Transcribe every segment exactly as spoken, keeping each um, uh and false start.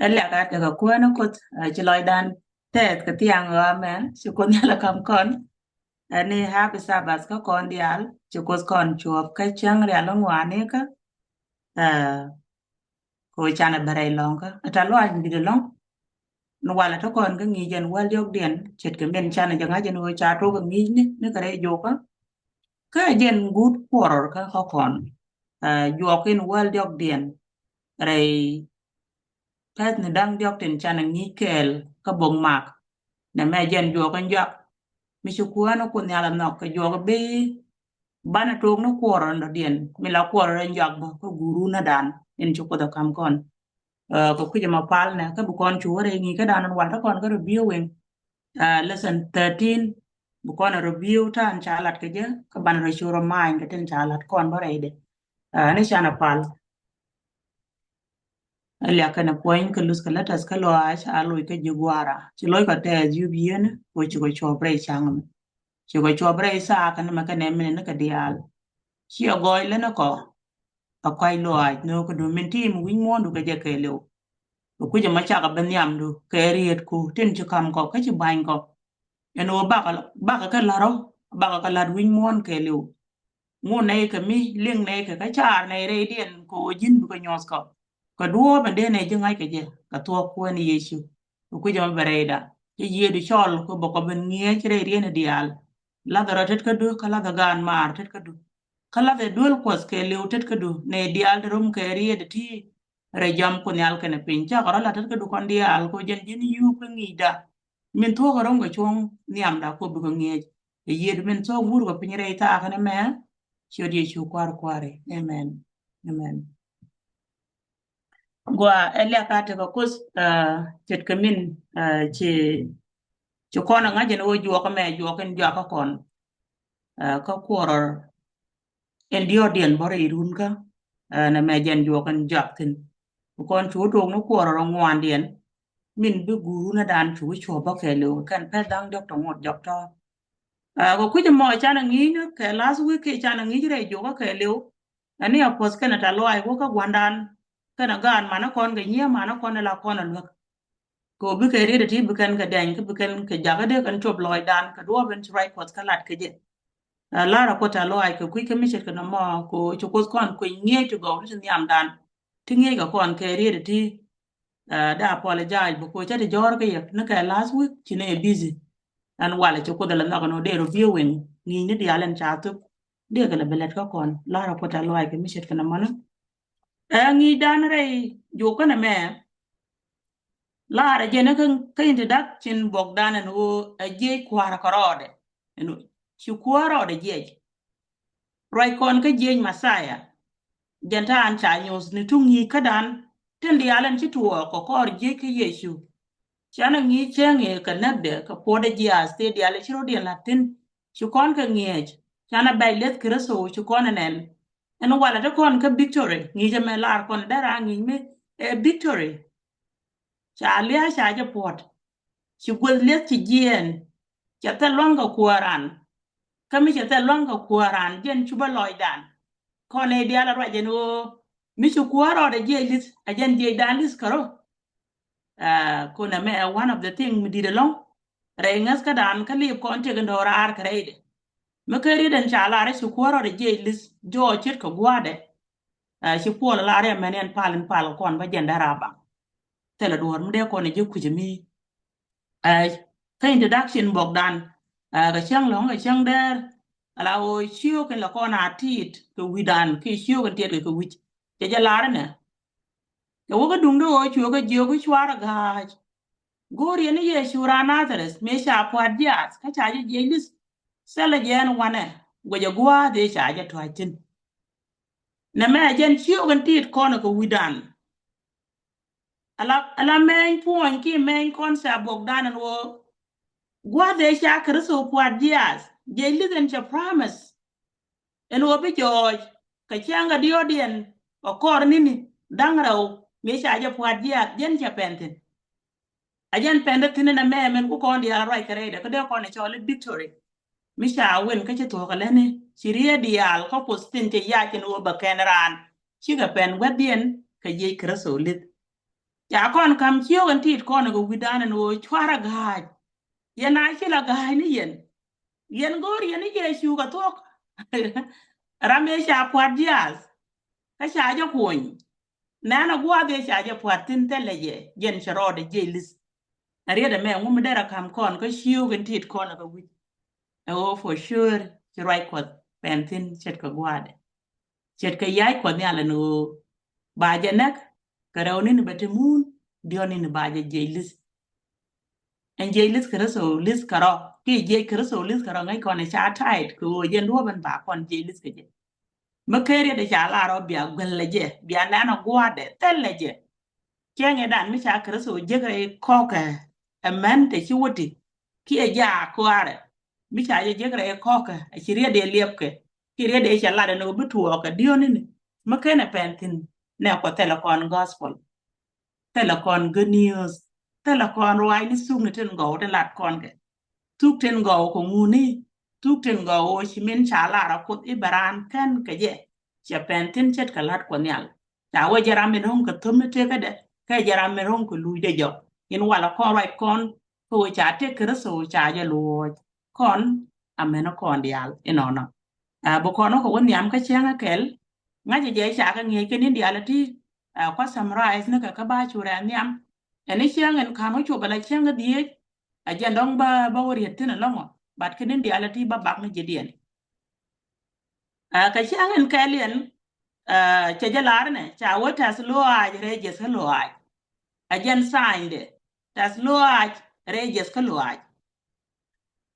Ɛ liak a tekɛ kuäär ni Kuoth, ɛ, ci lɔcdan tɛth kɛ thiaŋ ɣä mɛ, ci Kuoth Nhial ɛ ka̱m kɔn. Ɛ ni happy Sabbath kä kɔn diaal, ci Kuoth kɔn cuɔp kä cäŋ rial ŋuani kä. Ɛ, ko canɛ bɛ rɛy lɔŋ kä. Ɛ ta luac mi dit ɛlɔŋ. Ni walɛ tä kɔn kä ŋi̱i̱c ɛn wäl diɔkdiɛn, ce̱tkɛ min canɛ jɛ ŋa̱c ɛn ɣöö ca tok ɛ ŋi̱i̱c ni, ni kɛ rɛy jokä. Kä jɛn guut kuɔrɔr kä kä kɔn. Ɛ, juɔk in wäl diɔkdiɛn rɛy pɛth ni da̱ŋ diɔk tin canɛ ŋi̱i̱c kɛɛl kä bok mak. Nɛ mɛ jɛn juɔk in jɔak. Mi ci kuäär ni Kuoth Nhial ɛ nhɔk kɛ juɔk bi banɛ tok ni kuɔrɔr in dɔ̱diɛn. Mi la kuɔrɔr in jɔak bä kä guurun ni dan in ci Kuoth ɛ ka̱m kɔn. Ɛ, kɛ kui̱c ɛmɔ pal nɛ kä bi kɔn cu wä rɛy ŋi̱i̱c kä dan in wal tä kɔn kä reviewing. Ɛ, lesson thirteen, bi kɔn ɛ review ta̱a̱n ca lat kɛ jɛ, kä banɛ rɔ cu rɔ ma̱a̱ny kɛ tin ca lat kɔn bä rɛydɛ. Ɛ, ni canɛ pal. Ɛ liak kɛnɛ puɔ̱ny kɛ luth kɛ letters kä lɔaac a loc kä ji̱ gua̱a̱ra. Ci loc kɛ tɛth yup yieen, kɛ ci kɛ cuɔp rɛy ca̱ŋ mi. Ci kɛ cuɔp rɛy thaak kɛn mɛ kɛnɛ min ni kɛ diaal. Ci ɛ gɔɔy lɛn kɔ. Ɛ kɔc lɔaac nhöökädu min ti mi wi̱c muɔ̱ɔ̱ndu kɛ jɛ kɛɛliw. Kɛ kui̱c ɛmɔ cakɛ bi nhiamdu kɛ rietku tin ci ka̱m kɔ kä ci ba̱ny kɔ. Ɛn ɣöö bakɛ, bakɛ kɛ la̱t rɔ, bakɛ kɛ la̱t wi̱c muɔ̱ɔ̱n kɛɛliw. Ŋun nɛy kɛ mi liŋ nɛy kɛ kä caar nɛy rɛydiɛn kɛ ɣöö ji̱n bikɛ nyuɔ̱th kɔ. Kɛ duɔ̱ɔ̱p ɛn dee nɛy ji̱ ŋa̱c kɛ jɛ kɛ thuɔ̱k Kuäär ni Yecu. Kɛ kui̱c ɛmɔ bɛ rɛyda. Ci Yiëëdu cɔl kɛ bä kɔ ben ŋi̱eec rɛydiɛn diaal. Lathɛ rɔ tetkädu, kä lathɛ gaan maar tetkädu. Kä lathɛ duel Kuɔth kɛɛliw tetkädu. Nɛy diaal ti rom kɛ riet ti rɛy jam Kuoth Nhial kɛnɛ piny. Cakɔ rɔ la̱t tetkädu kɔn diaal kɛ ɣöö jɛn ji̱n yup kä ŋi̱i̱cda. Min thuɔ̱k ɛ ro̱ŋ kɛ cuɔ̱ŋ nhiamda Kuoth bikɛ ŋi̱eec. Ɛ Yiëëdu min thuɔ̱k wur kɛ piny rɛy thaak kɛnɛ mɛ. Ciöt Yecu Kua̱r kua̱ri. Amen. Amen. Gua ɛ liak a tekɛ Kuoth, ɛ, ce̱tkɛ min, ɛ, ci, ci kɔn ɛ ŋa̱c ɛn ɣöö juɔk ɛmɛ juɔk in jɔak kä kɔn. Ɛ, kä kuɔrɔr in diɔ̱ɔ̱kdiɛn bä rɛy runkä, ɛ, nɛ mɛ jɛn juɔk in jɔak thi̱n. Kɔn cu tok ni kuɔrɔr ŋuandiɛn min bi guurun ɛ dan cu cuɔp bä kɛɛliw kɛn pɛth da̱ŋ diɔ̱k tɔ ŋot jɔk tɔ. Ɛ, kɛ kui̱c ɛmɔ canɛ ŋi̱i̱c ni kɛ last week kiɛ canɛ ŋi̱i̱c rɛy juɔk kä kɛɛliw. Ɛn ni a puɔth kɛnɛ ta luaac wä kä gua̱ndan kɛnɛ gaan manä kɔn kɛ nyiee manä kɔn ila kɔn a luäk. Kɛ ɣöö bikɛ riet ɛ ti bikɛn kɛ dɛny kä bikɛn kɛ jakä dee kɛn cop lɔɔcdan kɛ duɔɔp in ci ruac Kuɔth kä lat kɛ jɛ. Ɛ, la̱rä Kuoth a lɔaac kɛ kui̱ kä mi ce̱tkɛ nɔmɔ kɛ ɣöö ci Kuoth kɔn kui̱ny ŋi̱eec ti gɔw ti ti nhiamdan. Ti ŋi̱eec kɛ kɔn kɛ riet ɛ ti, ɛ, dee apologize bɛ kɛ ɣöö cä ti jɔ̱ɔ̱r kä yɛ ni kɛ last week ci ni ɛ busy. Ɛn walɛ ci Kuoth ɛ lɛ nhɔk ɛn ɣöö dee rɔ viewing ŋi̱i̱cni diaal ɛn ca thuk. Dee kɛ lɛ bɛ lɛt kä kɔn la̱rä Kuoth a lɔaac kɛ mi ce̱tkɛ nɔmɔni. Ɛ ŋi̱i̱cdan rɛy juɔk kɛnɛ mɛ. Laarɛ jɛn kä, kä introduction buɔkdan ɛn ɣöö ɛ jiɛc kua̱r kɛ rɔɔdɛ. Ɛn ɣöö ci kuäär rɔɔdɛ jiɛc. Ruac kɔn kä jiɛc Messiah. Jɛn ta̱a̱n ca nyuɔ̱th ni tuŋ ŋi̱i̱c kädan tin diaal ɛn ci tuɔɔk kɛ kɔr jiɛc kä Yecu. Canɛ ŋi̱i̱c cäŋ i̱ kɛ näkdɛ kɛ puɔ̱tdɛ jiaath tëë diaal ci rɔ̱diɛn la̱t thi̱n. Ci kɔn kɛ ŋi̱eec. Canɛ bɛc leth Kritho ci kɔn ɛ nɛn. Ɛn walɛ ti kɔn kä victory ŋi̱i̱c ɛmɛ lar kɔn dee raa ŋi̱i̱c mi ɛ victory. Ca lia̱a̱ ca jɛ puɔ̱t. Ci gueth lieth ci jiɛɛn. Cɛ thil lua̱ŋ kɛ kuääran. Kä mi cɛ thil lua̱ŋ kɛ kuääran jɛn cupä lɔcdan. Kɔn ɛ diaal a ruac ɛn ɣöö mi ci kuäär rɔɔdɛ jiɛc li̱th a jɛn jiɛcdan li̱th kärö. Ɛ, kunɛ mɛ ɛ one of the thing mi di̱t ɛlɔ̱ŋ. Rɛy ŋäth kädan kä liip kɔn tiek in do̱raar kɛ rɛydɛ. Mi kä riet ɛn ca lar ɛ ci kuäär rɔɔdɛ jiɛc li̱th jɔɔc ce̱tkɛ gua̱a̱dɛ. Ɛ, ci Puɔl lar ɛ mɛn ɛn pal in pal kɔn bä jɛn dära baŋ. Thilɛ duɔ̱ɔ̱r mi dee kɔn ɛ ji̱ kui̱c mi. Ɛ, kä introduction buɔkdan. Ɛ, kɛ cäŋ lɔ̱ŋ kɛ cäŋ dɛɛr. Ala ɣöö ciök in la kɔn a tiit kɛ wi̱dan kiɛ ciök in tiɛtkɛ kɛ wi̱c. Cɛ jɛ lar ɛnɛ. Cɛ wä kä duŋdä ɣöö cuɛ kɛ jiök i̱ cuarɛ ga̱a̱c. Go̱o̱r yɛn i̱ Yecu raan Nadhareth mëë ca pua̱t jiaath kä ca jɛ jiɛc li̱th. Thilɛ jɛ ɛn wanɛ guɛcɛ gua̱a̱th ëë ca jɛ tua̱c thi̱n. Nɛmɛ jɛn ciök in tiit kɔn kɛ wi̱dan. Ala, ala mɛny puɔ̱ny kiɛ mɛny concept buɔkdan ɛn ɣöö gua̱a̱th ëë ca Kritho pua̱t jiaath jiɛc li̱th ɛn cɛ promise. Ɛn ɣöö bi jɔɔc kɛ cäŋ kɛ diɔ̱ɔ̱kdiɛn kɛ kɔr ni̱ni da̱ŋ rɛw mëë ca jɛ pua̱t jiaath jɛn cɛ pɛn thi̱n. A jɛn pɛn dee thi̱n ɛn ɛmɛ mɛn ku kɔn diaal ruac kɛ rɛydɛ kä dee kɔn ɛ cɔl i̱ victory. Mi ca win kä ci thuɔ̱k ɛ lätni ci riet diaal kä Kuoth tin cɛ yac ɛn ɣöö bɛ kɛn raan cikɛ pɛn gua̱thdiɛn kɛ jiɛc Kritho li̱th. Ca kɔn ka̱m ciök in tit kɔn kɛ wi̱dan ɛn ɣöö cuarɛ ga̱a̱c. Yɛn a ci la ga̱a̱c ni yɛn. Yɛn go̱o̱r yɛn ni Yecu kɛ thuɔ̱k. Ram ëë ca pua̱t jiaath. Kä ca jɛ kuɔny. Nɛn a gua̱a̱th ëë ca jɛ pua̱t thi̱n thilɛ jɛ, jɛn cɛ rɔɔdɛ jiɛc li̱th. Ɛ riet ɛmɛ ŋu mi derɛ ka̱m kɔn kä ciök in tit kɔn kɛ wi̱c. Ɛ ɣöö for sure ci ruac Kuɔth pɛn thi̱n ce̱tkɛ gua̱a̱dɛ. Ce̱tkɛ ya̱c Kuɔth Nhial ɛn ɣöö ba jɛ näk kɛ rɛw ni̱ni bɛ te muun, diɔ̱k ni̱ni ba jɛ jiɛc li̱th. Ɛn jiɛc li̱th Kritho li̱th kärɔ̱, kiɛ jiɛc Kritho li̱th kärɔ̱ ŋäc kɔn ɛ ca ta̱a̱c kɛ ɣöö jɛn duɔ̱ɔ̱p ɛn ba kɔn jiɛc li̱th kɛ jɛ. Mi ker yet ɛ ca lar ɔ bia guɛl lɛ jɛ, bia nɛn ɔ gua̱a̱dɛ thil lɛ jɛ. Cieŋ ɛ dan mi ca Kritho jek rɛy kɔkɛ ɛ mɛn te ci wä ti kiɛ jaak kuaarɛ. Mi ca jɛ jek rɛy kɔkɛ ɛ ci riet ɛ liɛpkɛ kiɛ riet ɛ cɛ lat ɛn ɔ bi tuɔɔkɛ diɔ̱k ni̱ni. Mi ken ɛ pɛn thi̱n nɛ Kuɔth thilɛ kɔn gospel. Thilɛ kɔn good news. Thilɛ kɔn ruaacni thukni tin gɔw tin lat kɔn kɛ. Thuk tin gɔw kɛ ŋuni. Thuk tin gɔw ɣöö ci min ca lar a Kuoth i̱ bɛ raan kɛn kɛ jɛ. Cɛ pɛn thi̱n ce̱tkɛ la̱t Kuɔth Nhial. Ca wee jɛ ram in ro̱ŋ kɛ thöm mi tekädɛ kɛ jɛ ram in ro̱ŋ kɛ luucdɛ jɔk. In walɛ kɔn ruac kɔn kä ɣöö ca tëk Kritho ca jɛ luɔ̱ɔ̱c. Kɔn amɛn kɔn diaal inɔnɔ. Ɛ bi kɔn wä kɛ wä nhiam kä cäŋ ɛ kɛl. Ŋa̱cä jɛ ca kɛ ŋi̱eec kɛ ni̱n diaal ɛ ti. Ɛ kua summarize ni kɛ kä ba cu rɛɛ nhiam. Ɛn i̱ cäŋ in ka̱n wä cu bɛ la cäŋ kä dhieec. Ɛ jɛn dɔ̱ŋ ba ba wä riet thi̱n ɛlɔ̱ŋɔ, but kɛ ni̱n diaal ɛ ti ba bak ni ji̱ diɛn. Ɛ kɛ cäŋ in kɛl yɛn. Ɛ cɛ jɛ lar nɛ ca wä tɛth loaac rɛy jiɛth kä loaac. Ɛ jɛn sign dɛ tɛth loaac rɛy jiɛth kä loaac.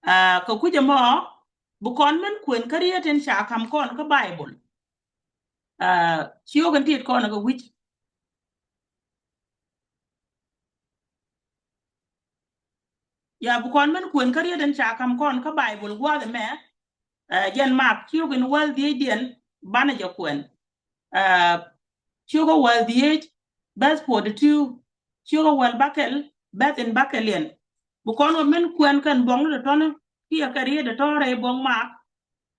Ɛ kɛ kui̱c ɛmɔ bi kɔn min kuën kä riet in ca ka̱m kɔn kä Baibol. Ɛ ciök in tit kɔn kɛ wi̱c. Ya bi kɔn min kuën kä riet in ca ka̱m kɔn kä Baibol gua̱a̱th ɛmɛ. Ɛ jɛn Mak ciök in wäl dhiecdiɛn banɛ jɛ kuɛn. Ɛ ciök ɛ wäl dhiec bɛth forty two. Ciök ɛ wäl bäkɛl bɛth in bäkɛliɛn. Bi kɔn wä min kuɛn kɛn buɔ̱ŋ ni tɔ̱tɔ̱ni kiɛ kɛ riet ɛ tɔ̱ rɛy buɔ̱ŋ Mak.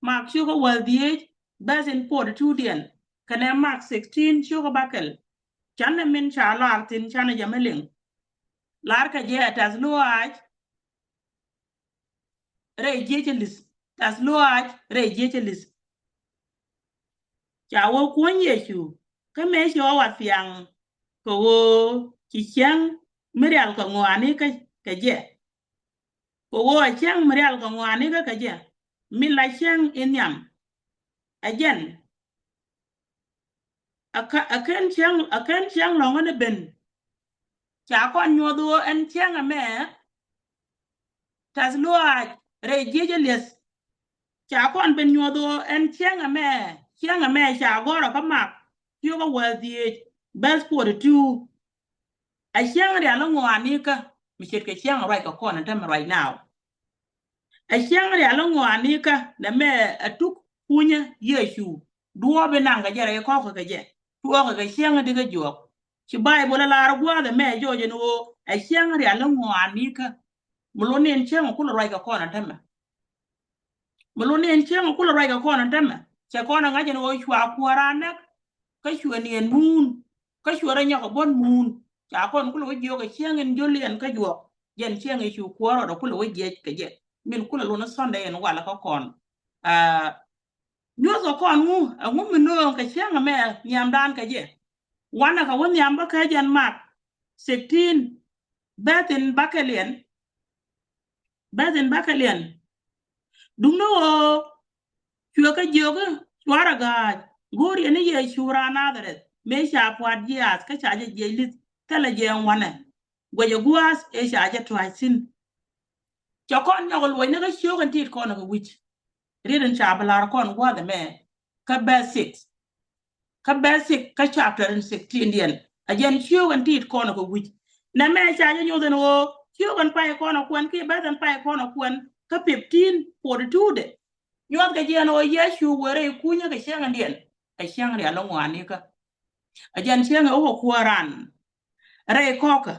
Mak ciök ɛ wäl dhiec bɛth in forty two diɛn kɛnɛ Mak sixteen ciök ɛ bäkɛl. Canɛ min ca lar thi̱n canɛ jɛ mi liŋ. Lar kɛ jɛ ɛ tɛth loaac rɛy jiec ɛ li̱th. Tɛth loaac rɛy jiec ɛ li̱th. Ca wä kuɔ̱ny Yecu kä mëë ci ɣɔw a thiaŋ kɛ ɣöö ci cäŋ mi rial kɛ ŋɔaani kä kɛ jɛ. Kɛ ɣöö a cäŋ mi rial kɛ ŋɔaani kä kɛ jɛ mi la cäŋ in nhiam. Ɛ jɛn a kä a ken cäŋ a ken cäŋ lɔ̱ŋä ni ben. Ca kɔn nyuɔth ɣöö ɛn cäŋ ɛmɛ tɛth loaac rɛy jiec ɛ li̱th. Ca kɔn ben nyuɔth ɣöö ɛn cäŋ ɛmɛ cäŋ ɛmɛ ca gɔ̱rä kä Mak ciök ɛ wäl dhiec bɛth forty two. Ɛ cäŋ rial ŋɔaani kä mi ce̱tkɛ cäŋ ruac kɛ kɔn ɛn tämɛ right now. Ɛ cäŋ rial ŋɔaani kä nɛ mɛ ɛ tuk kunyä Yecu duɔɔp in naŋ kɛ jɛ rɛy kɔ̱kä kɛ jɛ tuɔɔkɛ kɛ cäŋ di kä juɔk. Ci Baibol ɛ lar gua̱a̱th ɛmɛ jɔɔc ɛn ɣöö ɛ cäŋ rial ŋɔaani kä. Mi lon ni ɛn cäŋ kulɛ ruac kɛ kɔn ɛn tämɛ. Mi lon ni ɛn cäŋ kulɛ ruac kɛ kɔn ɛn tämɛ cɛ kɔn ɛ ŋa̱c ɛn ɣöö cua kuäär a näk. Kä cuɛ ni ɛn muun kä cuɛ rɔ nyɔk ɛ buɔ̱n muun. Ca kɔn kulɛ wä jiök ɛ cäŋ in jol yɛn kä juɔk. Jɛn cäŋ i̱ cu kuäär rɔɔdɛ kulɛ wä jiɛc kɛ jɛ min kulɛ lon i̱ Sunday in walɛ kä kɔn. Aa nyuɔth kɛ kɔn ŋu ɛŋu mi nööŋ kɛ cäŋ ɛmɛ nhiamdan kɛ jɛ. Wanɛ kɛ wä nhiam bä kä jɛn Mak sixteen bɛth in bäkɛliɛn. Bɛth in bäkɛliɛn. Duŋni ɣöö cuɛ kɛ jiök i̱ cuarɛ ga̱a̱c go̱o̱r yɛn i̱ Yecu raan Nadharɛth mëë ca pua̱t jiaath kä ca jɛ jiɛc li̱th thilɛ jɛ ɛn wanɛ. Guɛcɛ gua̱a̱th ëë ca jɛ tua̱c thi̱n. Cɛ kɔn nyɔk luɔcni kä ciök ɛn tit kɔn kɛ wi̱c. Riet in ca bi la̱r kɔn gua̱a̱th ɛmɛ kä bɛth six. Kä bɛth six kä chapter in sixteen diɛn a jɛn ciök ɛn tit kɔn kɛ wi̱c. Nɛ mɛ ca jɛ nyoth ɛn ɣöö ciök ɛn pay kɔn ɛ kuɛn kiɛ bɛth ɛn pay kɔn ɛ kuɛn kä fifteen forty two dɛ. Nyuɔth kɛ jiɛn ɣöö Yecu wee rɛy kunyä kɛ cäŋ ɛn diɛn ɛ cäŋ rial ŋɔaani kä. A jɛn cäŋ ɛ wä kɛ kuäär ran rɛy kɔkä.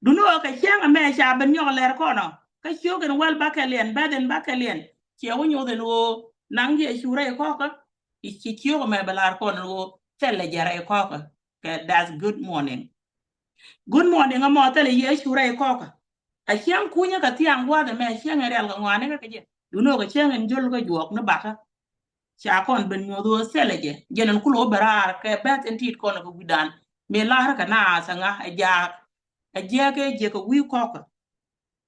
Duŋni ɣöö kɛ cäŋ ɛmɛ ca ben nyɔk lɛr kɔnɔ kä ciök in wäl bäkɛliɛn bɛth in bäkɛliɛn. Ciɛ wä nyoth in ɣöö naŋ Yecu rɛy kɔkä. Ci ciök ɛmɛ bɛ lar kɔn in ɣöö thilɛ jɛ rɛy kɔkä. Kɛ that's good morning. Good morning, ɛmɔ thilɛ Yecu rɛy kɔkä. A cäŋ kunyä kɛ thiaŋ gua̱a̱th ɛmɛ, a cäŋ in rial kɛ ŋɔaani kä kɛ jɛ. Duŋni ɣöö kɛ cäŋ in jol kä juɔk ni bakä. Ca kɔn ben nyuɔth ɣöö thilɛ jɛ. Jɛn in kulɛ wä ben raar kɛ bɛ̈th in tit kɔn kɛ wi̱dan. Mëë la̱rä kɛ naath ɛŋa ɛ jaak. Ɛ jiäk ëë jiäk kɛ wi̱i̱ kɔkä.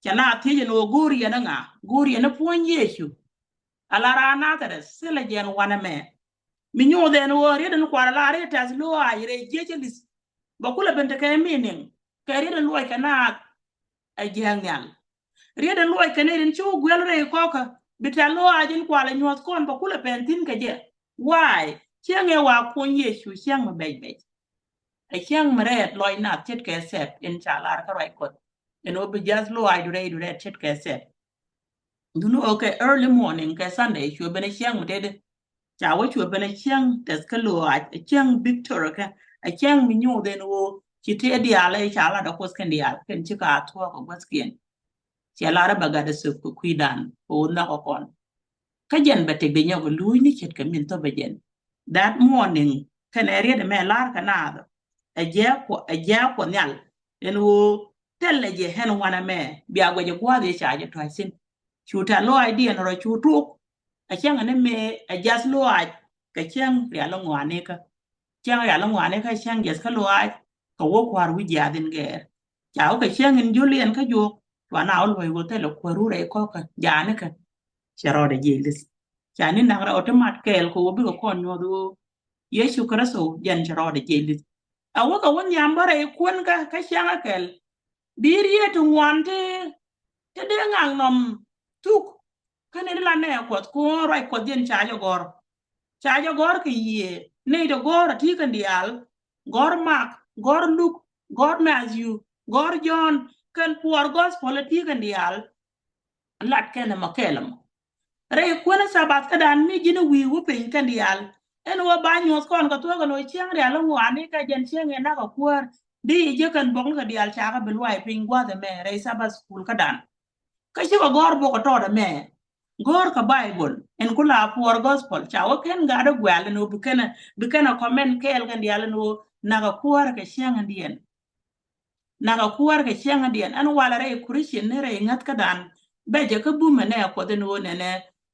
Ca naath thiec ɛn ɣöö go̱o̱r yɛn ɛŋa, go̱o̱r yɛn ɛ puɔ̱ny Yecu. Ala raan Nadharɛth, thilɛ jɛ ɛn wanɛ mɛ. Mi nyuɔth ɛn ɣöö riet ɛn kualɛ la riet tɛth lo̱a̱c rɛy jiec ɛ li̱th. Bɛ kulɛ ben tekɛ meaning kɛ riet ɛn luɔc kɛ naath ɛ jiääk nhial. Riet ɛn luɔc kɛ nɛy tin ci wä guiɛl rɛy kɔkä bi tɛth lo̱a̱c in kualɛ nyuɔth kɔn bɛ kulɛ pɛn thi̱n kɛ jɛ. Why? Cäŋ ëë wa kuɔny Yecu cäŋ mi bɛc bɛc. Ɛ cäŋ mi rɛɛt lɔc naath ce̱tkɛ thɛp in ca lar kä ruac Kuɔth. Ɛn ɣöö bi jiath lo̱a̱cdu rɛydu rɛɛt ce̱tkɛ thɛp. Duŋni ɣöö kɛ early morning kɛ Sunday cuɛ ben ɛ cäŋ mi tëëdi. Ca wä cuɛ ben ɛ cäŋ tɛth kä lo̱a̱c, ɛ cäŋ victory kɛ, ɛ cäŋ mi nyuɔth ɛn ɣöö ci tëë diaal ɛ ca lat ɛ Kuoth kɛn diaal kɛn ci ka thuɔ̱k ɛ gua̱thkiɛn. Ciɛ lar ɛ bɛ gat ɛ thöp kɛ kui̱dan kɛ ɣöö nhɔk ɛ kɔn. Kä jɛn bɛ tëkdɛ nyɔk ɛ luucni ce̱tkɛ min thöpɛ jɛn. That morning kɛnɛ riet ɛmɛ lar kɛ naath ɛ jiääk Kuɔth, ɛ jiääk Kuɔth nhial. Ɛn ɣöö thilɛ jɛ ɛn wanɛ mɛ bia guɛc ɛ gua̱a̱th ëë ca jɛ tɔ̱a̱c thi̱n. Cu tɛth lo̱a̱cdiɛn rɔ cu tuk. Ɛ cäŋ ɛn mëë ɛ jiath lo̱a̱c kɛ cäŋ rial ŋɔaanikä. Cäŋ rial ŋɔaanikä cäŋ jiath kä lo̱a̱c kɛ wä kua̱r wi̱c jiaath in gɛɛr. Ca wä kɛ cäŋ in jol yɛn kä juɔk. Cua na wä luɔ̱c ɣöö thilɛ kuääru rɛy kɔkä jaanikä. Cɛ rɔɔdɛ jiɛc li̱th. Ca ni naŋ rɛw ti mat kɛɛl kɛ ɣöö bikɛ kɔn nyuɔth ɣöö Yecu Kritho jɛn cɛ rɔɔdɛ jiɛc li̱th. A wä kɛ wä nhiam bä rɛy kuänkä kä cäŋä kɛl. Bi riet ti ŋuan ti, ti dee ŋaŋ nɔm thuk. Kä ni di la nɛ Kuɔth, ku ruac Kuɔth jɛn ca jɛ gɔ̱r. Ca jɛ gɔ̱r kɛ yiëë, nɛy ti gɔ̱r a ti kɛn diaal, gɔ̱r Mak, gɔ̱r Luk, gɔ̱r Mathiu, gɔ̱r Jɔ̱ɔ̱n, kɛn puɔr gospel a ti kɛn diaal. Lat kɛn ɛmɔ kɛɛl ɛmɔ. Rɛy kuäär Sabath kädan mi ji̱n wi̱i̱ wä piny kɛn diaal. Ɛn wä ba nyuɔth kɔn kɛ thuɔ̱k ɛn wä cäŋ rial ŋɔaanikä jɛn cäŋ in nakä kuäär. Di jɛ kɛn buɔ̱k ni kɛ diaal ca kɛ bi luay piny gua̱th ɛmɛ rɛy Sabath school kädan. Kä cikɛ gɔ̱r bok ɛ tɔɔt ɛmɛ. Gɔ̱r kɛ Baibol ɛn ku la puɔr gospel ca wä kɛn gat ɛ guɛ̈l ɛn wä bi kɛn ɛ, bi kɛn ɛ comment kɛɛl kɛn diaal ɛn wä nakä kuäär kɛ cäŋ in diɛn. Nakä kuäär kɛ cäŋ in diɛn ɛn walɛ rɛy Christian ni rɛy ŋäth kädan. Bɛ jɛ kä bumɛ nɛ Kuɔth ɛn ɣöö nɛnɛ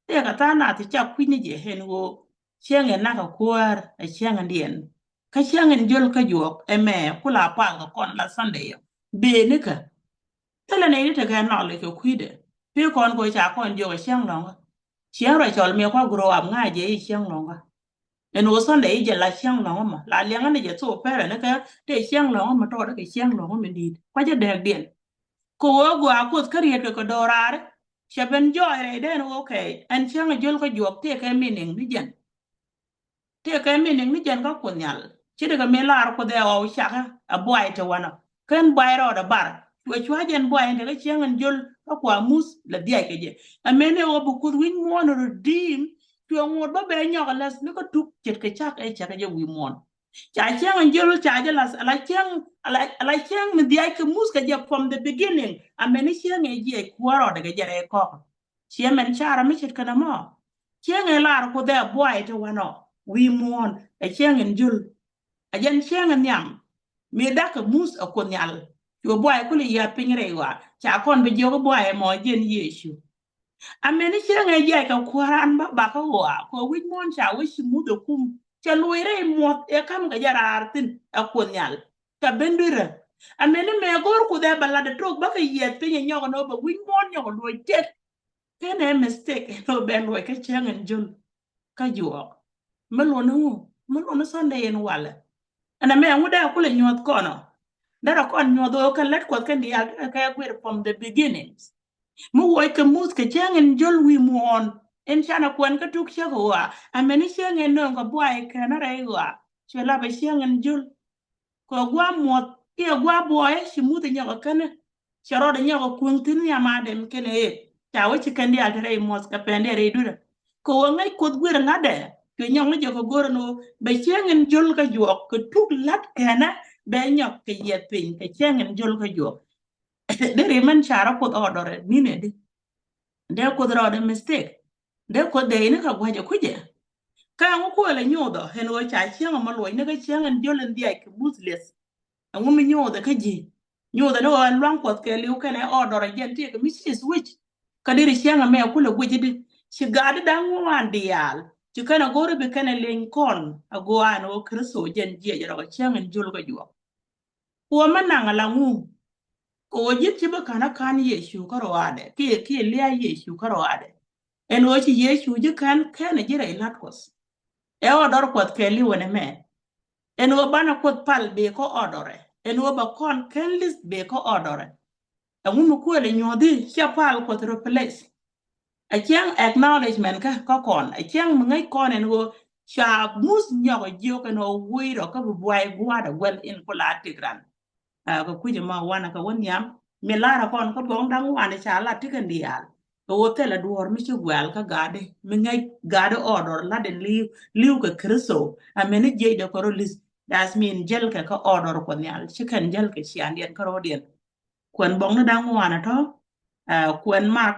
tëëkɛ tha̱a̱ŋ nath ti cak kui̱ny ni jɛ ɛn ɣöö cäŋ in nakä kuäär ɛ cäŋ in diɛn. Kä cäŋ in jol kä juɔk ɛmɛ ku la pal kɛ kɔn la Sunday ɔ. Bee nikä. Thilɛ nɛy ti tekɛ knowledge kɛ kui̱dɛ. Pek kɔn kɛ ca kɔn jiök ɛ cäŋ lɔ̱ŋä. Cäŋ rɔ cɔl miɛ kua grow up ŋa̱ jɛ i̱ cäŋ lɔ̱ŋä. Ɛn ɣöö Sunday i̱ jɛ la cäŋ lɔ̱ŋä mɔ la liɛŋä ni jɛ thok pɛrɛ ni kɛ tëë cäŋ lɔ̱ŋä mɔ tɔɔt kɛ cäŋ lɔ̱ŋä mi di̱i̱t kua jɛ dɛɛkdiɛn. Kɛ ɣöö gɔaa Kuoth kä riet kɛ kɛ do̱raari. Cɛ ben jɔɔy rɛy dee ɛn ɣöö kɛɛc ɛn cäŋ ɛ jol kä juɔk tëëkɛ meaning ni jɛn. Tëëkɛ meaning ni jɛn kä Kuoth Nhial. Ci tekɛ mi lar Kuoth ɛ ɣɔw cakä ɛ buay te wanɔ. Kɛn buay rɔɔdɛ bar. Cuɛ cua jɛn buay in tekɛ cäŋ in jol kä kua muth lɛ dhiac kɛ jɛ. Ɛ meni ɣöö bi Kuoth wi̱c muɔ̱ɔ̱n redeem. Cuɛ ŋot bä bɛ nyɔk ɛ läth ni kä tuk ce̱tkɛ cak ɛ cakɛ jɛ wi̱i̱ muɔ̱ɔ̱n. Ca cäŋ in jol ca jɛ lath ala cäŋ, ala, ala cäŋ mi dhiac kɛ muth kɛ jɛ from the beginning. Ɛ meni cäŋ ɛ jiɛc kuäär rɔɔdɛ kɛ jɛ rɛy kɔk. Ciɛ mɛn carɛ mi ce̱tkɛ nɔmɔ. Cäŋ ɛ lar Kuoth ɛ buay te wanɔ wi̱i̱ muɔ̱ɔ̱n ɛ cäŋ in jol. Ɛ jɛn cäŋ in nhiam. Mi da̱k kɛ muth ɛ Kuoth Nhial. Cuɛ buay kulɛ yiath piny rɛy ɣɔaa. Ca kɔn bi jiök buay ɛmɔ jɛn Yecu. Ɛ meni cäŋ ɛ jiac kɛ kuäär an bä bakä ɣɔaa. Kɛ wi̱c muɔ̱ɔ̱n ca wä ci muth ɛ kum. Cɛ luɔc rɛy muɔth ɛ ka̱m kɛ jɛ raar thi̱n ɛ Kuoth Nhial. Kɛ ben dui̱rä. Ɛ meni mɛ go̱o̱r Kuoth ɛ bɛ lat ɛ tok bä kɛ yiath piny ɛ nyɔk ɛn ɣöö bɛ wi̱c muɔ̱ɔ̱n nyɔk ɛ luɔc tek. Kɛn ɛ mistake ɛn ɣöö bɛ luɔc kä cäŋ in jol kä juɔk. Mi luɔni ŋu? Mi luɔni Sunday in walɛ. Ɛn ɛmɛ ɛŋu dee kulɛ nyuɔth kɔnɔ? Derɛ kɔn nyuɔth ɣöö kɛ lät Kuɔth kɛn diaal kɛ kɛ guir from the beginnings. Mi wuɔc kɛ muth kɛ cäŋ in jol wi̱i̱ muɔ̱ɔ̱n. In canɛ kuɛn kä tuk cäk ɣɔaa. Ɛ meni cäŋ in nööŋ kɛ buay kɛn rɛy ɣɔaa. Cuɛ lapɛ cäŋ in jol. Kɛ gua̱a̱ muɔth kiɛ gua̱a̱ buɔyä ci muth inyɔk ɛ känä. Cɛ rɔɔdɛ nyɔk ɛ kueŋ thi̱n nhiam Adam kɛnɛ Eve. Ca wä ci kɛn diaal te rɛy muɔth kɛ pɛn diaal rɛy dui̱rä. Kɛ ɣöö ŋäc Kuoth guir ŋa̱tdɛ. Cuɛ nyɔk ni jɛ kɛ go̱r ɛn ɣöö bɛ cäŋ in jol kä juɔk kɛ tuk la̱t kɛnä bɛ nyɔk kɛ yiɛth piny kɛ cäŋ in jol kä juɔk. Dee ri mɛn ca rɔ Kuoth ɔɔdɔrɛ ni̱n ɛ di. Dee Kuoth rɔɔdɛ mistake. Dee Kuoth dee ini kɛ gua̱c ɛ kui̱cɛ. Kä ɛŋu kuël ɛ nyuuth ɔ ɛn ɣöö ca cäŋ ɛmɔ luɔc ni kä cäŋ in jol in dhiac kɛ muth lieth. Ɛŋu mi nyothɛ kä ji̱? Nyothɛ ni ɣöö ɛn luaŋ Kuɔth kɛɛliw kɛnɛ order ɛ jɛn tëëkɛ mi ci switch. Kä deri cäŋ ɛmɛ kulɛ guic i̱di? Ci gatdi da̱ŋ ŋuan diaal ci kɛn a go̱r i̱ bi kɛn ɛ lieny kɔn a go̱o̱r an ɣöö Kritho jɛn jiɛc rɔ cäŋ in jol kä juɔk. Kuɔ mɛ naŋ ala ŋu? Kɛ ɣöö ji̱n ci bi ka̱n a ka̱n Yecu kä rɔaadɛ kiɛ kiɛ lia̱a̱ Yecu kä rɔaadɛ. Ɛn ɣöö ci Yecu ji̱ kɛn kɛn a ji̱ rɛy la̱t Kuɔth. Ɛ order Kuɔth kɛɛliw ɛn ɛmɛ. Ɛn ɣöö banɛ Kuoth pal bee kä order ɛ. Ɛn ɣöö ba kɔn kɛn list bee kä order ɛ. Ɛŋu mi kuël ɛ nyuɔ̱thi cɛ pal Kuɔth replace? Ɛ cäŋ acknowledgement kä kä kɔn ɛ cäŋ mi ŋäc kɔn ɛn ɣöö ca muth nyɔk ɛ jiök ɛn ɣöö wuc rɔ kä bi buay gua̱a̱r ɛ guɛl in ku la tik ran. Aa, kɛ kui̱c ɛmɔ wanɛ kɛ wä nhiam mi lar ɛ kɔn kä buɔ̱ŋ da̱ŋ wanɛ ca lat ti kɛn diaal. Kɛ ɣöö thilɛ duɔ̱ɔ̱r mi ci guɛ̈ɛ̈l kä ga̱a̱di mi ŋäc ga̱a̱di order lat in li̱w li̱w kɛ Kritho. Ɛ mɛni jiɛcdɛ kɛ rɔ li̱th. That mean jäl kɛ kä order Kuɔth Nhial ci kɛn jäl kɛ ciaaŋdiɛn kä rɔ̱diɛn. Kuɛn buɔ̱ŋni da̱ŋ wanɛ tɔ̱. Aa, kuɛn Mak.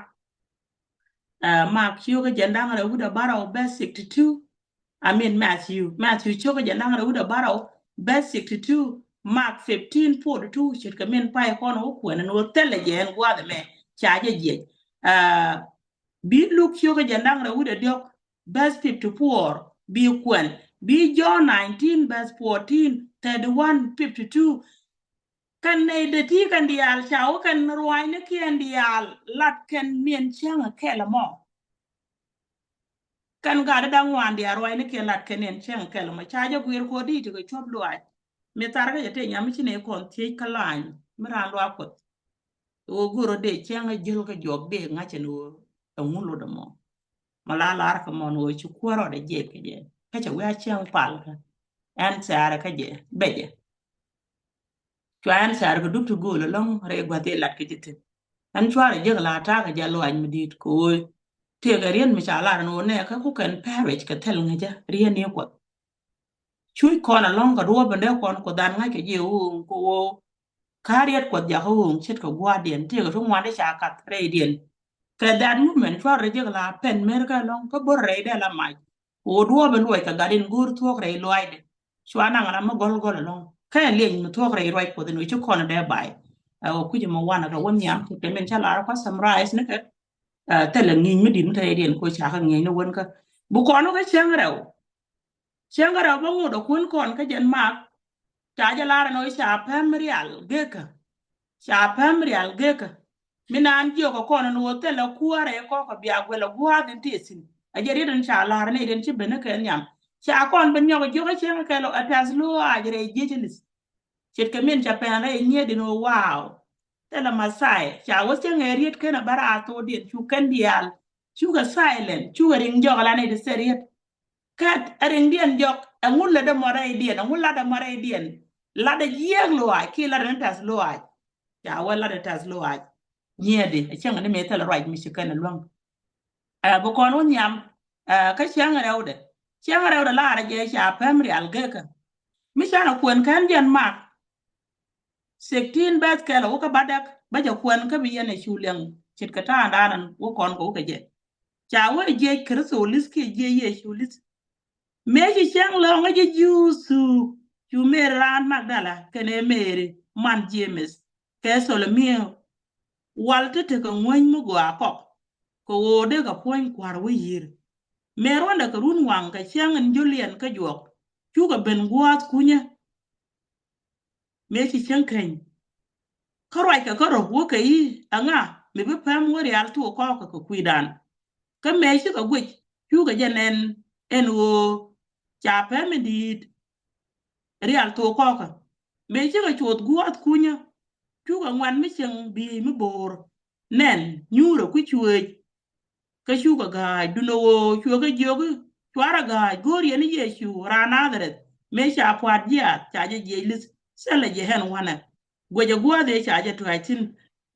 Aa, Mak cio̱kä jɛn da̱ŋ rɛw wi̱cdɛ bärɔw bɛ sixty two. I mean Matthew, Matthew cio̱kä jɛn da̱ŋ rɛw wi̱cdɛ bärɔw bɛ sixty two. Mak fifteen forty two ce̱tkɛ min pay kɔn wä kuɛn ni wä thilɛ jɛ ɛn gua̱a̱th ɛmɛ ca jɛ jiɛc. Aa, bi Luk cio̱kä jɛn da̱ŋ rɛw wi̱cdɛ diɔ̱k bɛ fifty four bi kuɛn, bi John nineteen bɛ fourteen, thirty one, fifty two. Kɛn nɛy dee ti kɛn diaal ca wä kɛn ruaacnikiɛn diaal lat kɛn niɛn cäŋ kɛl ɛmɔ. Kɛn gat dee da̱ŋ ŋuan diaal ruaacnikiɛn lat kɛn niɛn cäŋ kɛl ɛmɔ ca jɛ guir kodi ti kɛ cuɔp luaac. Mi thar kä jɛ tëë nyam mi ci nɛy kɔn thiec kä laany mi raan luaak Kuɔth. Ɣöö go̱o̱rä dee cäŋ jäl kä juɔk dee ŋa̱cän ɣöö ɛŋu lot ɛmɔ. Mɔ la lar kɛ mɔn ɣöö ci kuäär rɔɔdɛ jiɛc kɛ jɛ kä cɛ wi̱i̱ a cäŋ pal kä. Ɛn thɛɛrɛ kä jɛ bɛ jɛ. Cua ɛn thɛɛr kɛ dup ti gööl ɛlɔ̱ŋ rɛy gua̱th ilat kɛ ji̱ thi̱n. Ɛn cuarɛ jek la ta̱a̱ kɛ jɛ luaac mi di̱i̱t kɛ ɣöö tëëkɛ riet mi ca lar ɛn ɣöö nɛɛkä ku kɛn pɛ̈ric kɛ thil ŋäcä riet ni Kuɔth. Cuc kɔn ɛlɔ̱ŋ kɛ duɔ̱ɔ̱p in dee kɔn Kuoth an ŋa̱ckɛ jiɛ ɣööŋ kɛ ɣöö ka̱r riet Kuɔth jakä ɣööŋ ce̱tkɛ gua̱a̱thdiɛn tëëkɛ ti ŋuan ti ca kath rɛydiɛn. Kɛ that moment cuarɛ jek la pɛn merkä ɛlɔ̱ŋ kä bär rɛy dee la mac. Kɛ ɣöö duɔ̱ɔ̱p in luɔc kɛ gat in go̱o̱r thuɔ̱k rɛy luaacdɛ. Cua naŋ ram mi gɔl gɔl ɛlɔ̱ŋ. Kä ɛ lieny mi thuɔ̱k rɛy ruac Kuɔth in ɣöö ci kɔn dee bay. Ɛ ɣöö kui̱c ɛmɔ wanɛ kɛ wä nhiam kɛ min cä lar kä summarize ni kɛ. Ɛ thilɛ ŋi̱i̱c mi di̱t mi te rɛydiɛn kɛ ɣöö ca kɛ ŋi̱eec ni wän kä. Bi kɔn wä kä cäŋ rɛw. Cäŋ rɛw bä ŋot ɛ kuän kɔn kä jɛn Mak. Ca jɛ lar ɛn ɣöö ca pɛm rial gekä. Ca pɛm rial gekä. Mi naan jiök ɛ kɔn ɛn ɣöö thilɛ kuäärɛ kɔk ɛ bia guɛl ɛ gua̱a̱th in tëë thi̱n. Ɛ jɛ riet ɛn ca la̱r ni riet ci ben ni kɛ nhiam. Ca kɔn ben nyɔk ɛ jiök ɛ cieŋ kɛ lɔ ɛ tɛ̈th lo̱a̱c rɛy jiec ɛ li̱th. Ce̱tkɛ min ca pɛn rɛy nyiet in ɣöö wow. Thilɛ Mɛthia ca wä cieŋ ɛ riet ken ɛ bä raar thokdiɛn cu kɛn diaal. Cukɛ silent cukɛ riŋ jɔk ɛ la nɛy ti thil riet. Kä ɛ riŋdiɛn jɔk ɛŋu lätdɛ mɔ rɛydiɛn ɛŋu latdɛ mɔ rɛydiɛn. Latdɛ jiääk luaac kiɛ latdɛ ni tɛ̈th luaac. Ca wä latdɛ tɛ̈th luaac. Nyiɛɛdi ɛ cäŋ ni mëë thilɛ ruac mi ci kɛn ɛ luäŋ. Ɛ bi kɔn wä nhiam. Ɛ kä cäŋ rɛwdɛ cäŋ rɛwdɛ laarɛ jɛ ca pɛm rial gekä. Mi canɛ kuɛn kɛn jɛn Mak. Sixteen bɛth kɛl ɛ wä kä bädäk bä jɛ kuɛn kä bi yɛn ɛ cu liɛŋ ce̱tkɛ ta̱a̱ŋdan ɛn wä kɔn kɛ wä kɛ jɛ. Ca wä ɛ jiɛc Kritho li̱th kiɛ jiɛc Yecu li̱th. Mëë ci cäŋ lɔ̱ŋä jɛ Juudh thuuk cu Mɛri raan Magdala kɛnɛ Mɛri man Jemɛth kɛ Tholomiö wal ti tekɛ ŋuäny mi gɔaa kɔk kɛ ɣöö dee kɛ puɔ̱ny kua̱r wä yi̱r. Mëë ruɔ̱ndɛ kɛ run waŋ kɛ cäŋ in jɔliɛn kä juɔk cukɛ ben gua̱a̱th kunyä. Mëë ci cäŋ keny kä ruackɛ kä rɔ wä kɛ i̱ ɛŋa mi bi pɛm wä rial thok kɔɔkä kɛ kui̱dan. Kä mëë cikɛ guic cukɛ jɛ nɛn ɛn ɣöö ca pɛm in di̱i̱t rial thok kɔɔkä. Mëë cikɛ coth gua̱a̱th kunyä cukɛ ŋuan mi cieŋ bi̱i̱ mi bo̱o̱r nɛn nyuurɛ kui̱ cuëëc. Kä cukɛ ga̱a̱c dunɛ ɣöö cuɛ kɛ jiök i̱ cuarɛ ga̱a̱c go̱o̱r yɛn i̱ Yecu raan Nadhareth mëë ca pua̱t jiaath ca jɛ jiɛc li̱th thilɛ jɛ ɣän wanɛ. Guɛcɛ gua̱a̱th ëë ca jɛ tua̱c thi̱n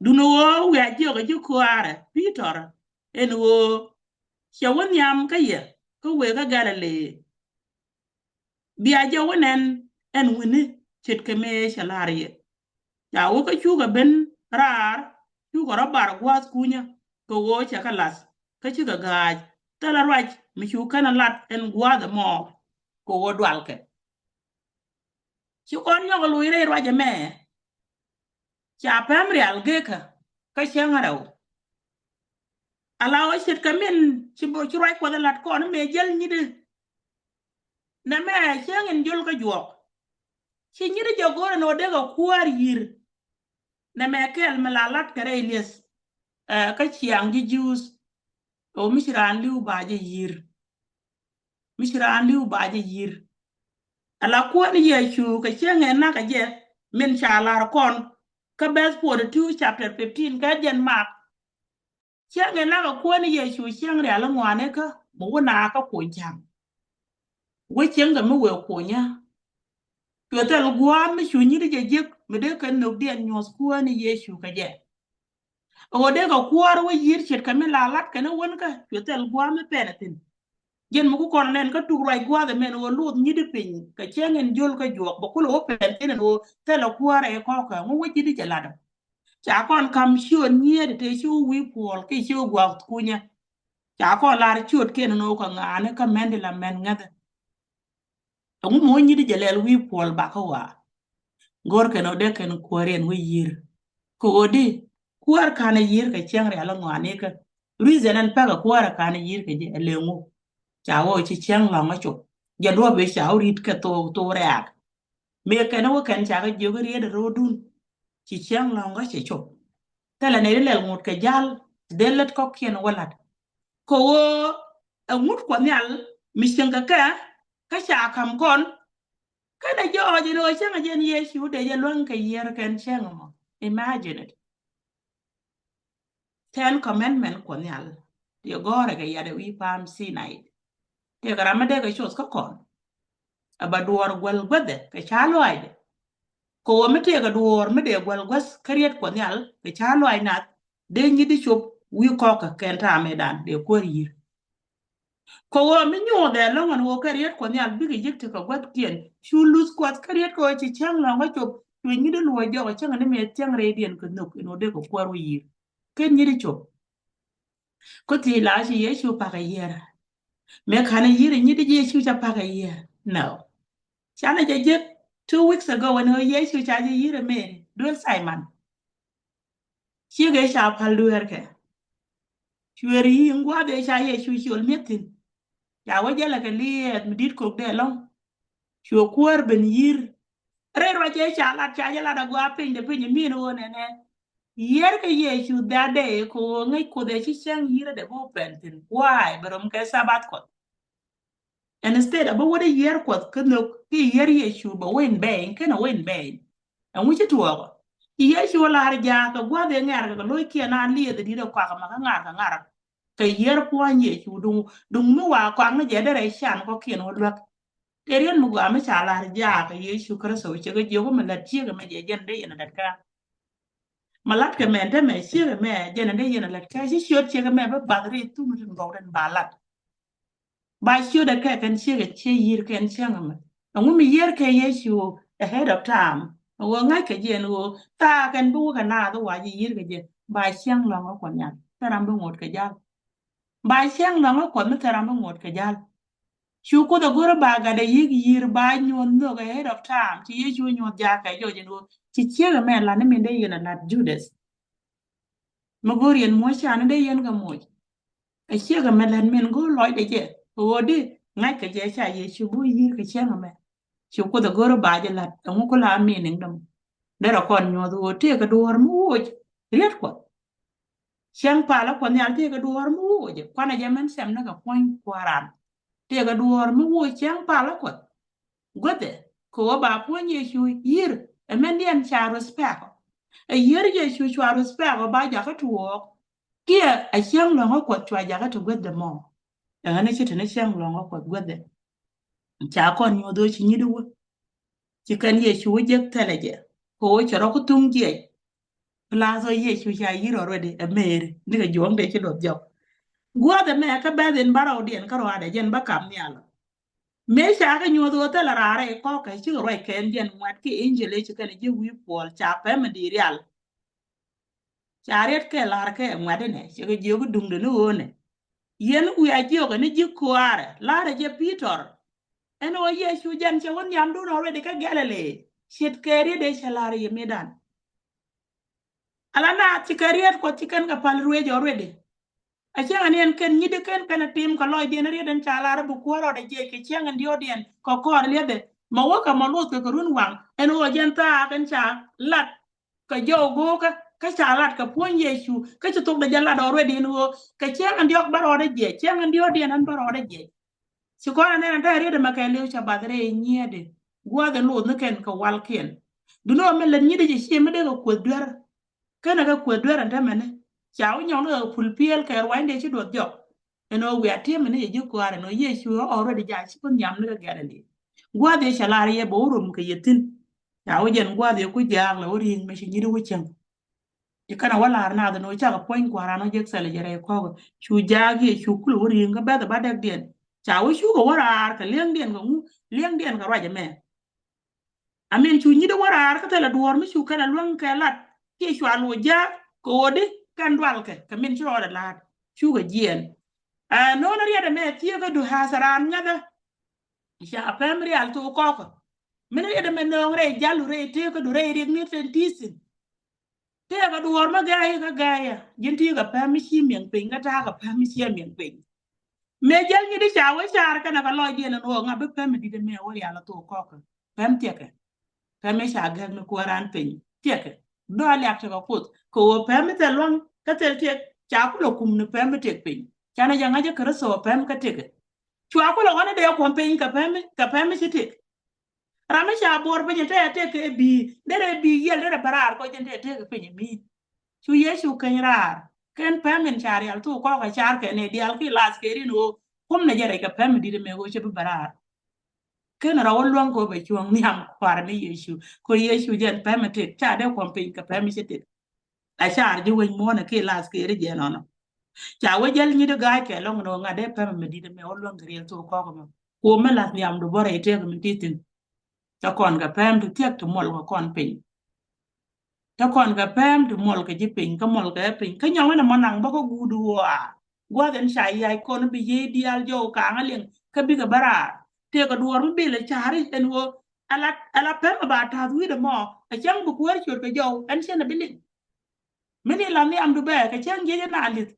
dunɛ ɣöö wiaa jiökɛ ji̱ kuaarɛ Pi̱tɔr ɛn ɣöö cɛ wä nhiam kä yɛ kä wëë kä Galili. Bia jɛ wä nɛn ɛn wi̱ni ce̱tkɛ mëë cɛ la̱r yɛ. Ca wä kä cukɛ ben raar cukɛ rɔ bar gua̱a̱th kunyä kɛ ɣöö cɛ kɛ lath kä cikɛ ga̱a̱c thilɛ ruac mi cu kɛn ɛ lat ɛn gua̱a̱th ɛmɔ kɛ ɣöö dualkɛ. Ci kɔn nyɔk luc rɛy ruac ɛmɛ. Ca pɛm rial gekä kä cäŋ rɛw. Ala ɣöö ce̱tkɛ min ci bä, ci ruac Kuɔth ɛ la̱t kɔn mëë jäl nyi̱t. Nɛmɛ cäŋ in jol kä juɔk. Ci nyi̱t jɛ go̱r ɛn ɣöö dee kɛ kuäär yi̱r. Nɛmɛ kɛl mi la la̱t kɛ rɛy lieth, ɛ, kä ciaŋ ji̱ Jews. Ɣöö mi ci raan li̱w ba jɛ yi̱r. Mi ci raan li̱w ba jɛ yi̱r. Ala Kuäär ni Yecu kɛ cäŋ ɛ nak kɛ jɛ, min ca lar kɔn kä verse forty-two chapter fifteen kɛ jɛn Mak. Cäŋ ɛ nak kɛ Kuäär ni Yecu cäŋ rial ŋuani kä mi wä na kä kuny ca̱ŋ. Wä cäŋ kɛ mi wëë kunyä. Cuɛ thil gua̱a̱m mi cu nyi̱t jɛ jiäk mi dee kɛ nhökdiɛn nyuɔ̱th Kuäär ni Yecu kɛ jɛ. Ɣöö dee kɛ kuäär wä yi̱r ce̱tkɛ mi la la̱t kɛn wänkä, cuɛ thil gua̱a̱m mi pɛn ɛ thi̱n. Jɛn mi ku kɔn nɛn kä tuk ruac gua̱a̱th ɛmɛn ɣöö luth nyi̱t piny kɛ cäŋ in jol kä juɔk bɛ kulɛ wä pɛn thi̱n ɛn ɣöö thilɛ kuäär ɛ kɔkä ŋu wä ji̱ di jɛ lat ɔ. Ca kɔn ka̱m ciöt nyiet tëë ci wä wi̱i̱ puɔl kiɛ ci wä gua̱a̱th kunyä. Ca kɔn lar ciötkiɛn ɛn ɣöö kɛ ŋa̱a̱ni kä mɛn di la mɛn ŋäthä. Ɛŋu mi wä nyi̱t jɛ lɛl wi̱i̱ puɔl bakä waa. Go̱r kɛn ɣöö dee kɛn kuäär ɛn wä yi̱r. Kɛ ɣöö di kuäär ka̱n ɛ yi̱r kɛ cäŋ rial ŋɔaanikä. Reason ɛn pekɛ kuäär ɛ ka̱n ɛ yi̱r kɛ jɛ ɛ lëŋu. Ca wä ci cäŋ lɔ̱ŋ ɛ cop. Jɛ duɔ̱p ëë ca wä ri̱t kɛ thok thok rɛ̈ɛ̈k. Mëë kɛn wä kɛn ca kɛ jiök riet ɛ ro̱o̱dun. Ci cäŋ lɔ̱ŋ kä cɛ cop. Thilɛ nɛy di lɛl ŋot kɛ ja̱l dee lät kɔ̱kiɛn wä la̱t. Kɛ ɣöö ɛ ŋut Kuɔth Nhial mi cieŋ kɛ kɛ kä ca ka̱m kɔn. Kɛnɛ jɔɔc in ɣöö cäŋ ɛ jɛn Yecu dee jɛ luäŋ kɛ yiër kɛn cäŋ ɛmɔ. Imagine it. Ten commandment Kuɔth Nhial. Ti gɔ̱rɛ kɛ yat ɛ wi̱i̱ Palm Sinai. Tëëkɛ ram mi dee kɛ coth kä kɔn. Ɛ ba duɔɔr guäl guäthɛ kɛ ca lɔaacdɛ. Kɛ ɣöö mi tëëkɛ duɔɔr mi dee guäl guäth kä riet Kuɔth Nhial kɛ ca lɔaac nath dee nyi̱t di cop wi̱i̱ kɔkä kɛn ta̱a̱ mëëdan dee kuäär yi̱r. Kɛ ɣöö mi nyuuth ɛ lɔ̱ŋ ɛn ɣöö kɛ riet Kuɔth Nhial bikɛ yiëk tekɛ guäthkiɛn cu luth Kuɔth kä riet kɛ ɣöö ci cäŋ lɔ̱ŋ kä cop cuɛ nyi̱t di luɔ̱c jɔk ɛ cäŋ ni mëë thiäŋ rɛydiɛn kɛ nhök ɛn ɣöö dee kɛ kuäär wä yi̱r. Kɛ nyi̱t di cop. Kä thiec la ci Yecu pa̱k a yiër. Mëë ka̱n a yiër a nyi̱t di Yecu ca pa̱k a yiër. No. Canɛ jɛ jiäk two weeks ago ɛn ɣöö Yecu ca jɛ yiër a Mary duel Simon. Ciek ëë ca pa̱l dueerkɛ. Cuɛ ri̱i̱ŋ gua̱a̱th ëë ca Yecu ciöl mi̱eth thi̱n. Ca wä jälɛ kɛ liɛɛth mi di̱t kok dee lɔ̱ŋ. Cuɛ kuäär ben yi̱r. Rɛy ruac ëë ca lat ca jɛ lat a gua̱a̱ piny de piny ɛ mi̱i̱n ɣöö nɛnɛ. Yiër kɛ Yecu that day kɛ ɣöö ŋäc Kuoth ɛ ci cäŋ yi̱r ɛ dee bä pɛn thi̱n. Why? Bɛ rom kɛ Sabbath Kuɔth. Instead a bä wä dee yiër Kuɔth kä nhök ki yiër Yecu bɛ wä in bɛɛny kɛnɛ wä in bɛɛny. Ɛŋu ci tuɔɔk? Ci Yecu lar jaak kɛ gua̱th ëë ŋɛ̈r kɛ lo̱ckiɛn a lieth ɛ di̱t ɛ kɔak ɛmɛ kä ŋa̱r kɛ ŋa̱r. Kɛ yiër puɔ̱ny Yecu duŋ duŋ mi wa kɔak ni jɛ derɛ can kɔ̱kiɛn wä luäk. Tëë riet mi gɔaa mi ca lar jaak kɛ Yecu Kritho cɛ kɛ jiök mi lät ciek ɛmɛ jɛ jɛn dee yɛn ɛ lät kä. Ma lat kɛ mɛn te mɛ ciek ɛmɛ jɛn dee yɛn ɛ lät kä ci ciöt ciek ɛmɛ bä bath ri thum tin gɔw den ba lat. Ba ciöt ɛ kɛ kɛn ciek ɛ ciek yi̱r kɛn cäŋ ɛmɛ. Ɛŋu mi yiër kɛ Yecu ahead of time. Ɛ ɣöö ŋa̱c kɛ jɛ ɛn ɣöö thaak kɛn bi wä kɛ naath wa ji̱ yi̱r kɛ jɛ ba cäŋ lɔ̱ŋ ɛ Kuɔth Nhial thil ram bi ŋot kɛ jal. Ba cäŋ lɔ̱ŋ ɛ Kuɔth mi thil ram bi ŋot kɛ jal. Cu Kuoth ɛ go̱r ɛ ba gat ɛ yi̱k yi̱r ba nyuɔ̱th nhök ahead of time ci Yecu nyuɔ̱th jaak kɛ jɔc ɛn ɣöö ci ciek ɛmɛ lat ni min dee yɛn ɛ lat Judas. Mi go̱o̱r yɛn muɔ̱c ca ni dee yɛn kɛ muɔ̱c. Ɛ ciek ɛmɛ lät min go̱o̱r lɔcdɛ jɛ kɛ ɣöö di ŋa̱c kɛ jɛ ca Yecu bi wä yi̱r kɛ cäŋ ɛmɛ. Ci Kuoth ɛ go̱o̱r ba jɛ la̱t ɛŋu ku la meaning däm. Derɛ kɔn nyuɔ̱th ɣöö tëëkɛ duɔ̱ɔ̱r mi woc riet Kuɔth. Cäŋ palä Kuɔth Nhial tëëkɛ duɔ̱ɔ̱r mi woc kuanɛ jɛ mɛn cɛm ni kɛ puɔ̱ny kua̱ran. Tëëkɛ duɔ̱ɔ̱r mi woc cäŋ palä Kuɔth. Guäthɛ kɛ ɣöö ba puɔ̱ny Yecu yi̱r ɛ mɛn diɛn ca respect ɔ. Ɛ yiër Yecu cua respect ɔ ba jakä tuɔɔk. Kiɛ a cäŋ lɔ̱ŋä Kuɔth cua jakä ti guäth dɛ mɔ. Ɛŋä ni ci te ni cäŋ lɔ̱ŋä Kuɔth guäth dɛ. Ca kɔn nyuɔth ɣöö ci nyi̱t wä. Ci kɛn Yecu wä jek thɛlɛ jɛ kɛ ɣöö cɛ rɔ ku thuŋ jiɛc. Plus ɣöö Yecu ca yi̱r already ɛ Mary ni kɛ juɔ̱ŋ dee ci luɔth jɔk. Gua̱a̱th ɛmɛ kä bɛ̈th in bärɔwdiɛn kä ruaadɛ jɛn bä kam nhial. Mëë ca kɛ nyuɔth ɣöö thilɛ raar rɛy kɔ̱kä cikɛ ruac kɛn jɛn ŋuɛ̈t ki angel ëë ci kɛn ji̱ wi̱i̱ puɔl ca pɛmɛ di̱i̱t rial. Ca riɛt kɛ la̱r kɛ ŋuɛ̈t inɛ cɛ kɛ jiök i̱ duŋdɛ ni ɣöönɛ. Yɛn wiaa jiökɛ ni ji̱ kuaarɛ la̱rɛ jɛ Pi̱tɔr. Ɛn ɣöö Yecu jɛn cɛ wä nhiamdun already kä Galilee. ce̱tkɛ riet ëë cɛ la̱r yɛ mëëdan. Ala naath ci kɛ riet Kuɔth ci kɛn kɛ pal ruëëc already. A cäŋ aniɛn kɛn nyi̱t kɛn kɛn a tim kɛ lɔcdiɛn riet ɛn ca la̱r bi kuäär rɔɔdɛ jiɛc kɛ cäŋ in diɔ̱ɔ̱diɛn kɛ kɔɔr liɛthɛ. Ma wä kɛ ma luth kɛ kɛ run waŋ ɛn ɣöö jɛn thaak ɛn ca lat kɛ jɔw go̱o̱kä kä ca lat kɛ puɔ̱ny Yecu kä ci thokdɛ jɛ lat already ɛn ɣöö kɛ cäŋ in diɔ̱k bä rɔɔdɛ jiɛc, cäŋ in diɔ̱ɔ̱diɛn ɛn bä rɔɔdɛ jiɛc. Ci kɔn anɛn an te riet ɛmɛ kɛ liw ca bath rɛy nyiɛɛdi. Gua̱a̱th in luth ni kɛn kɛ walkiɛn. Duno mi lät nyi̱t i̱ ci ci mi dee kɛ Kuoth duer. Kɛn kɛ Kuoth duer ɛn te mɛni. Ca wä nyɔk ni kɛ pul piɛl kɛ ruacni dee ci duɔth jɔk. Ɛn ɣöö wiaa ti̱em ni yɛ ji̱ kua̱r ɛn ɣöö Yecu ɣä already ja̱ ci ku nhiam ni kɛ gɛr ɛn di. Gua̱a̱th yɛ cɛ lar yɛ bɛ wä rom kɛ yɛ thi̱n. Ca wä jɛn gua̱a̱th yɛ ku jaak lɛ wä ri̱i̱ŋ mɛ ci nyi̱t wä cäŋ. Ci kɛn a wä la̱r naath ɛn ɣöö cakɛ puɔ̱ny kua̱ran wä jek thɛl jɛ rɛy kɔ̱kä. Cu jaak yɛ cu kulɛ wä ri̱i̱ŋ kä bɛ̈th ɛ ba dɛkdiɛn. Ca wä cukɛ wä raar kɛ li̱eŋdiɛn kɛ ŋu, li̱eŋdiɛn kɛ ruac ɛmɛ. Amin cu nyi̱t wä raar kä thilɛ duɔ̱ɔ̱r mi cu kɛn a luäŋ kɛ lat kiɛ cua lo̱c jaak kɛ ɣöö di kɛn dualkɛ kɛ min ci rɔɔdɛ la̱a̱t cukɛ jiɛɛn. Ɛ no̱o̱n riɛt ɛmɛ thieekädu ha̱a̱th raan ŋäthä. Ca pɛm rial thok kɔkä min riɛt ɛmɛ nööŋ rɛy jalu rɛy tëëkädu rɛy riɛk ni tɛn ti̱thin. Tëëkä duɔ̱ɔ̱r mi gɛ̈ɛ̈yä kä gɛ̈ɛ̈yä ji̱n ti̱i̱ kɛ pɛm mi ci miɛŋ piny kä ta̱a̱ kɛ pɛm mi ci miɛŋ piny. Mëë jäl nyi̱t i̱ ca wee car kɛnɛ kɛ lɔcdiɛn ɛn ɣöö ŋa̱ bi pɛm i̱ di̱t ɛmɛ wä rial a thok kɔkä. Pɛm thiɛkɛ. Pɛm i̱ ca gäk ni kuääran piny thiɛkɛ. Dɔ̱ a liak tekɛ Kuoth kɛ ɣöö pɛm i̱ thil lua̱ŋ kä thil tiɛk ca kulɛ kum ni pɛm i̱ tiɛk piny. Canɛ jɛ ŋa̱c i̱ Kritho pɛm kä tiɛkɛ. Cua kulɛ ɣɔn i̱ dee kuɔ̱m piny kɛ pɛm i̱, kɛ pɛm i̱ ci tiɛk. Ram mi ca buɔr piny tɛ tɛ kɛ bi derɛ bi yiɛl derɛ bɛ raar kɔ jɛn tɛ tɛ kɛ piny mi. Cu Yecu keny raar kɛn pɛm in ca rial thok kɔkä car kɛ ni dial ki lath kɛ rin ɣöö kum nɛ jɛ rɛc kɛ pɛm in di̱t mɛ ɣöö cɛ bi bɛ raar. Kɛn rɔ wä luäŋ kɛ ɣöö bɛ cuɔ̱ŋ nhiam kua̱r ni Yecu kɛ Yecu jɛn pɛm in tek ca dee kuɔm piny kɛ pɛm in cɛ tek. A car ji̱ wec muɔ̱ɔ̱n ɛ ki lath kɛ ri jɛ nɔnɔ. Ca wä jäl nyi̱t i̱ ga̱a̱c kɛ lɔŋ ni ɣöö ŋa̱ dee pɛm in mɛ di̱t mɛ wä luäŋ kɛ riɛl thok kɔkä mɔ. Kuɔm mi lath nhiamdu bä rɛy tëëk mi ti thi̱n. Te kɔn kɛ pɛm ti thiɛk ti muɔl kɛ kɔn piny. Te kɔn kɛ pɛm ti muɔl kɛ ji̱ piny kä muɔl kɛ piny kä nyɔŋ in ɛmɔ naŋ bä kä guudu ɣöö a gua̱th in ca yac kɔn bi yiey diaal jɔw kaŋä liŋ kä bikɛ bä raar. Tëëkɛ duɔɔr mi bil ɛ ca̱ri ɛn ɣöö ala, ala pɛm ɛ ba ta̱th wi̱i̱dɛ mɔ ɛ cäŋ bi kuäär ciöt kɛ jɔw ɛn cɛn ɛ bi liŋ. Min i̱ la nhiamdu bɛ kɛ cäŋ jiɛc ina li̱th.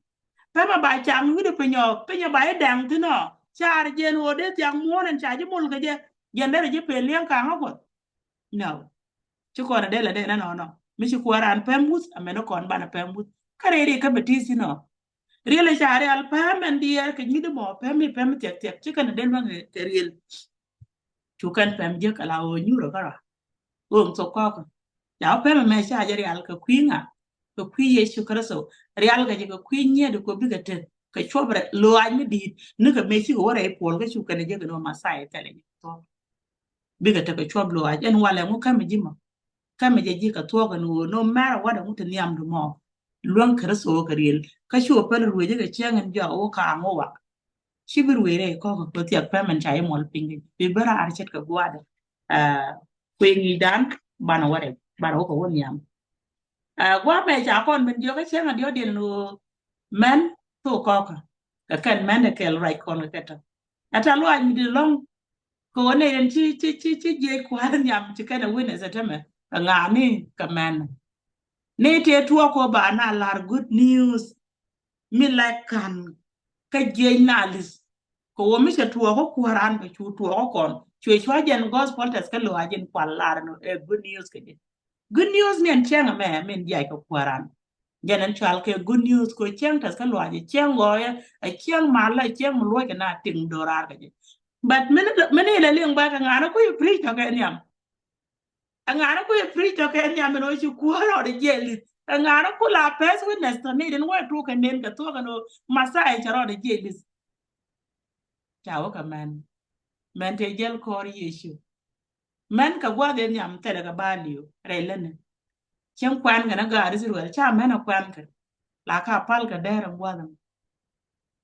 Pɛmɛ ba caŋ wi̱cdɛ piny ɔ, piny ɛ ba i̱ dɛŋ thi̱n ɔ. Car jiɛn ɣöö dee thiaŋ muɔ̱ɔ̱n ɛn ca ji̱ mul kɛ jɛ. Jiɛn derɛ ji̱ pen liɛŋ kaŋä Kuɔth. No. Ci kɔn ɛ dee la dee nɛ nɔnɔ mi ci kuäär an pɛm wuth amɛn kɔn banɛ pɛm wuth. Kä rɛy ri kä bɛ ti̱i̱ thi̱n ɔ. Riɛl ɛ ca rial pɛm ɛn diɛɛr kɛ nyi̱t mɔ pɛm i̱ pɛm i̱ thiɛk thiɛk ci kɛn ɛ dee luäŋ kɛ riɛl. Cu kɛn pɛm jiäk ala ɣöö nyuur ɛ kärɔa. Ɣööŋ thok kɔkä. Ca wä pɛm ɛmɛ ca jɛ rial kɛ kui̱ ŋa? Kɛ kui̱ Yecu Kritho. Rial kɛ jɛ kɛ kui̱ nyiet kɛ bikɛ tek kɛ cuɔp rɛ loac mi di̱i̱t ni kɛ mëë cikɛ wä rɛy puɔl kä cu kɛn ɛ jɛ kɛ ni wä Mɛthia thilɛ jɛ thuɔ̱k. Bikɛ tek kɛ cuɔp loac ɛn walɛ ŋu kämɛ ji̱ mɔ. Kämɛ jɛ ji̱ kɛ thuɔ̱k ɛn ɣöö no matter what ɛŋu ti nhiamdu mɔ. Luäŋ Kritho kɛ riɛl kä cu wä päl ruëëcä kɛ cäŋ ɛn jɔak wä ka̱a̱ŋ wä wak. Ci bi ruëëc rɛy kɔkä kɛ thiak pɛmɛn ca i̱ muɔl piny kɛ bi bä raar ce̱tkɛ gua̱a̱dɛ. Aa, kuëë ŋi̱i̱cdan banɛ wä rɛy banɛ wä kɛ wä nhiam. Aa, gua̱a̱mɛ ca kɔn ben jiɔk kä cäŋ a diɔ̱k diɛn ni ɣöö mɛn thok kɔkä kɛ kɛn mɛn dɛ kɛl ruac kɔn kɛ kɛ tɔ. Ɛ ta luaac mi di̱t ɛlɔ̱ŋ kɛ ɣöö nɛy den ci ci ci ci jiɛc kua̱r nhiam ci kɛn ɛ witness ɛ tämɛ kɛ ŋa̱a̱ni kɛ mɛn. Ni tëë tuɔɔk kɛ ba na la̱r good news mi lɛk ka̱n kä jiɛc na li̱th. Kɛ ɣöö mi cɛ tuɔɔk kä kuäär an kɛ cu tuɔɔk kä kɔn cuɛ cua jɛn gospel tɛth kä lo̱a̱ jɛn kual lar ni ɛ good news kɛ jɛ. Good news ni ɛn cɛŋ ɛmɛ min jiac kɛ kuäär an. Jɛn ɛn cual kɛ good news kɛ cɛŋ tɛth kä lo̱a̱ jɛ cɛŋ gɔɔyɛ ɛ cɛŋ malä ɛ cɛŋ mi luɔc kɛ na tiŋ do̱raar kɛ jɛ. But mini lɛ liŋ bä kɛ ŋa̱n ɛ kui̱ preach tɔkɛ nhiam. Ɛŋa̱n ku yɛ preach tɔkɛ nhiam ɛn ɣöö ci kuäär rɔɔdɛ jiɛc li̱th. Ɛŋa̱n ku la first witness tɔ ni den wä ɛ tuɔk kɛ nen kɛ thuɔk ɛn ɣöö Mɛthia cɛ rɔɔdɛ jiɛc li̱th. Ca wä kɛ mɛn. Mɛn tëë jäl kɔɔr Yecu. Mɛn kɛ gua̱a̱th in nhiam thilɛ kɛ ba li̱w rɛy lätni. Cieŋ kuɛn kɛ ni gaat Israel ca mɛn ɛ kuɛn kɛ. La ka pal kɛ dɛɛr ɛn gua̱a̱th ɛn.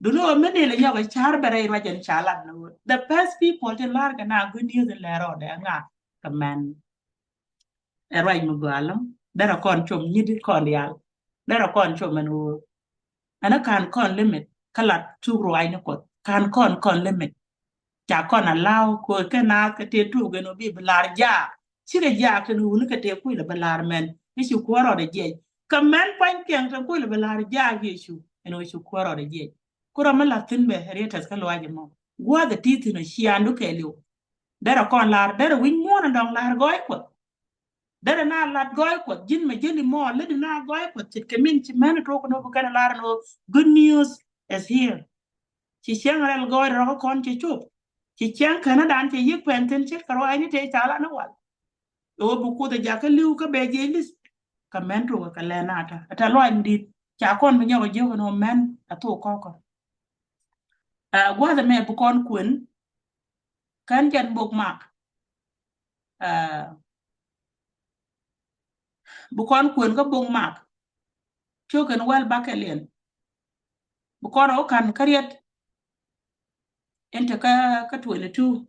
Duni ɣöö mi nil ɛ nyɔk ɛ ca̱r bɛ rɛy ruac ɛn ca lat ni ɣöö the first people ti la̱r kɛ na good news in lɛr rɔɔdɛ ɛŋa kɛ mɛn. Ɛ ruac mi gɔaa ɛlɔ̱ŋ derɛ kɔn com nyi̱t kɔn diaal. Derɛ kɔn com ɛn ɣöö ɛn ɛ ka̱n kɔn limit kä lat thuk ruac ni Kuɔth ka̱n kɔn kɔn limit. Ca kɔn allow kɛ ɣöö kɛ naath kɛ tëë tuuk ɛn ɣöö bi bi lar jaak. Cikɛ jaak tin wuni kɛ tëë kui̱ lɛ bɛ la̱r mɛn i̱ ci kuäär rɔɔdɛ jiɛc. Kɛ mɛn pua̱ny piɛŋ tin kui̱ lɛ bɛ la̱r jaak Yecu ɛn ɣöö ci kuäär rɔɔdɛ jiɛc. Ku ram mi la̱th thi̱n bɛ riet tɛth kä luac ɛmɔ. Gua̱a̱th ɛ ti̱i̱ thi̱n ɔ ciaandu kɛɛliw. Derɛ kɔn la̱r derɛ wi̱c muɔ̱ɔ̱n ɛ dɔ̱ŋ la̱r gɔɔy Kuɔth. Derɛ na lat gɔɔy Kuɔth ji̱n mɛ jäli mɔ lätdi na gɔɔy Kuɔth ce̱tkɛ min ci mɛn ɛ tuɔk kɛ ni wä bi kɛn ɛ la̱r ɛn ɣöö good news is here. Ci cäŋ rɛl gɔɔydɛ rɔ kä kɔn cɛ cop. Ci cäŋ känä dan cɛ yiëk pɛn thi̱n ce̱tkɛ ruaacni tëë ca la ni wal. Ɛ wä bi Kuoth ɛ jakä li̱w kä bɛ jiɛc li̱th. Kɛ mɛn tuɔk kɛ lɛn ata ata luac mi di̱t ca kɔn bi nyɔk ɛ jiök ɛn ɣöö mɛn ɛ thok kɔkä. Ɛ gua̱th ɛmɛ bi kɔn kuën kän jɛn bok mak. Ɛ bi kɔn kuën kä bok mak. Cio̱k ɛn wäl bakɛ liɛn. Bi kɔn ɛ wä ka̱n kä riet. Ɛn te kä kä twenty two.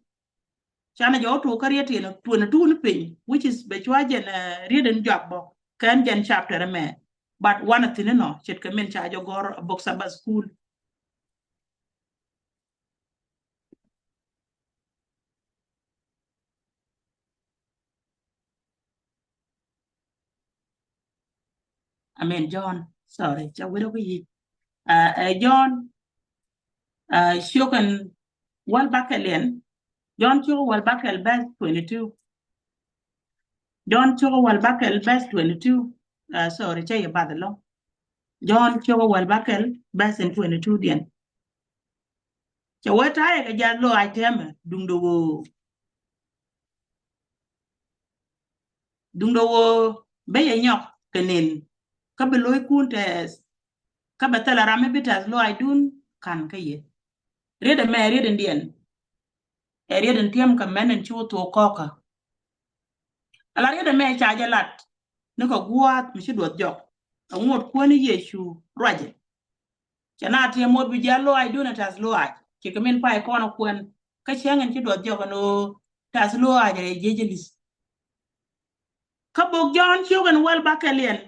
Canɛ jɛ wä tuɔk kä riet in twenty two ni piny, which is bɛ cua jɛn riet in jɔak bä kɛn jɛn chapter ɛmɛ. But one thi̱n inɔ ce̱tkɛ min ca jɛ gɔ̱r a bok Sabbath school. I mean John, sorry, ca wero kä yi. Ɛ John, cio̱k ɛn wäl bakɛ liɛn. John cio̱k wäl bakɛ bɛs twenty two. John cio̱k wäl bakɛ bɛs twenty two. Sorry, ca yɛ bath ɛlɔ̱ŋ. John cio̱k wäl bakɛ bɛs in twenty two diɛn. Cɛ wee ta̱yɛ kɛ jath lo̱a̱c tɛmɛ duŋdɛ ɣöö duŋdɛ ɣöö bä yɛ nyɔk kɛ nen. Kä bi lo̱ckun tɛɛth kä bɛ thilɛ ram mi bi tɛth lo̱a̱cdun ka̱n kä yɛ. Riet ɛmɛ riet in diɛn. Ɛ riet in tiɛm kɛ mɛn in ci wä thok kɔkä. Ala riet ɛmɛ ca jɛ lat ni kɛ gua̱a̱th mi ci duɔth jɔk. Ɛŋot kuäni Yecu ruacɛ. Cɛ na tiɛm wä bi jiath lo̱a̱cdun ɛ tɛth lo̱a̱c ci kɛ min pay kɔn ɛ kuɛn. Kä cäŋ in ci duɔth jɔk ɛn ɣöö tɛth lo̱a̱c rɛy jiec ɛ li̱th. Kä bok John cio̱k ɛn wäl bakɛ liɛn.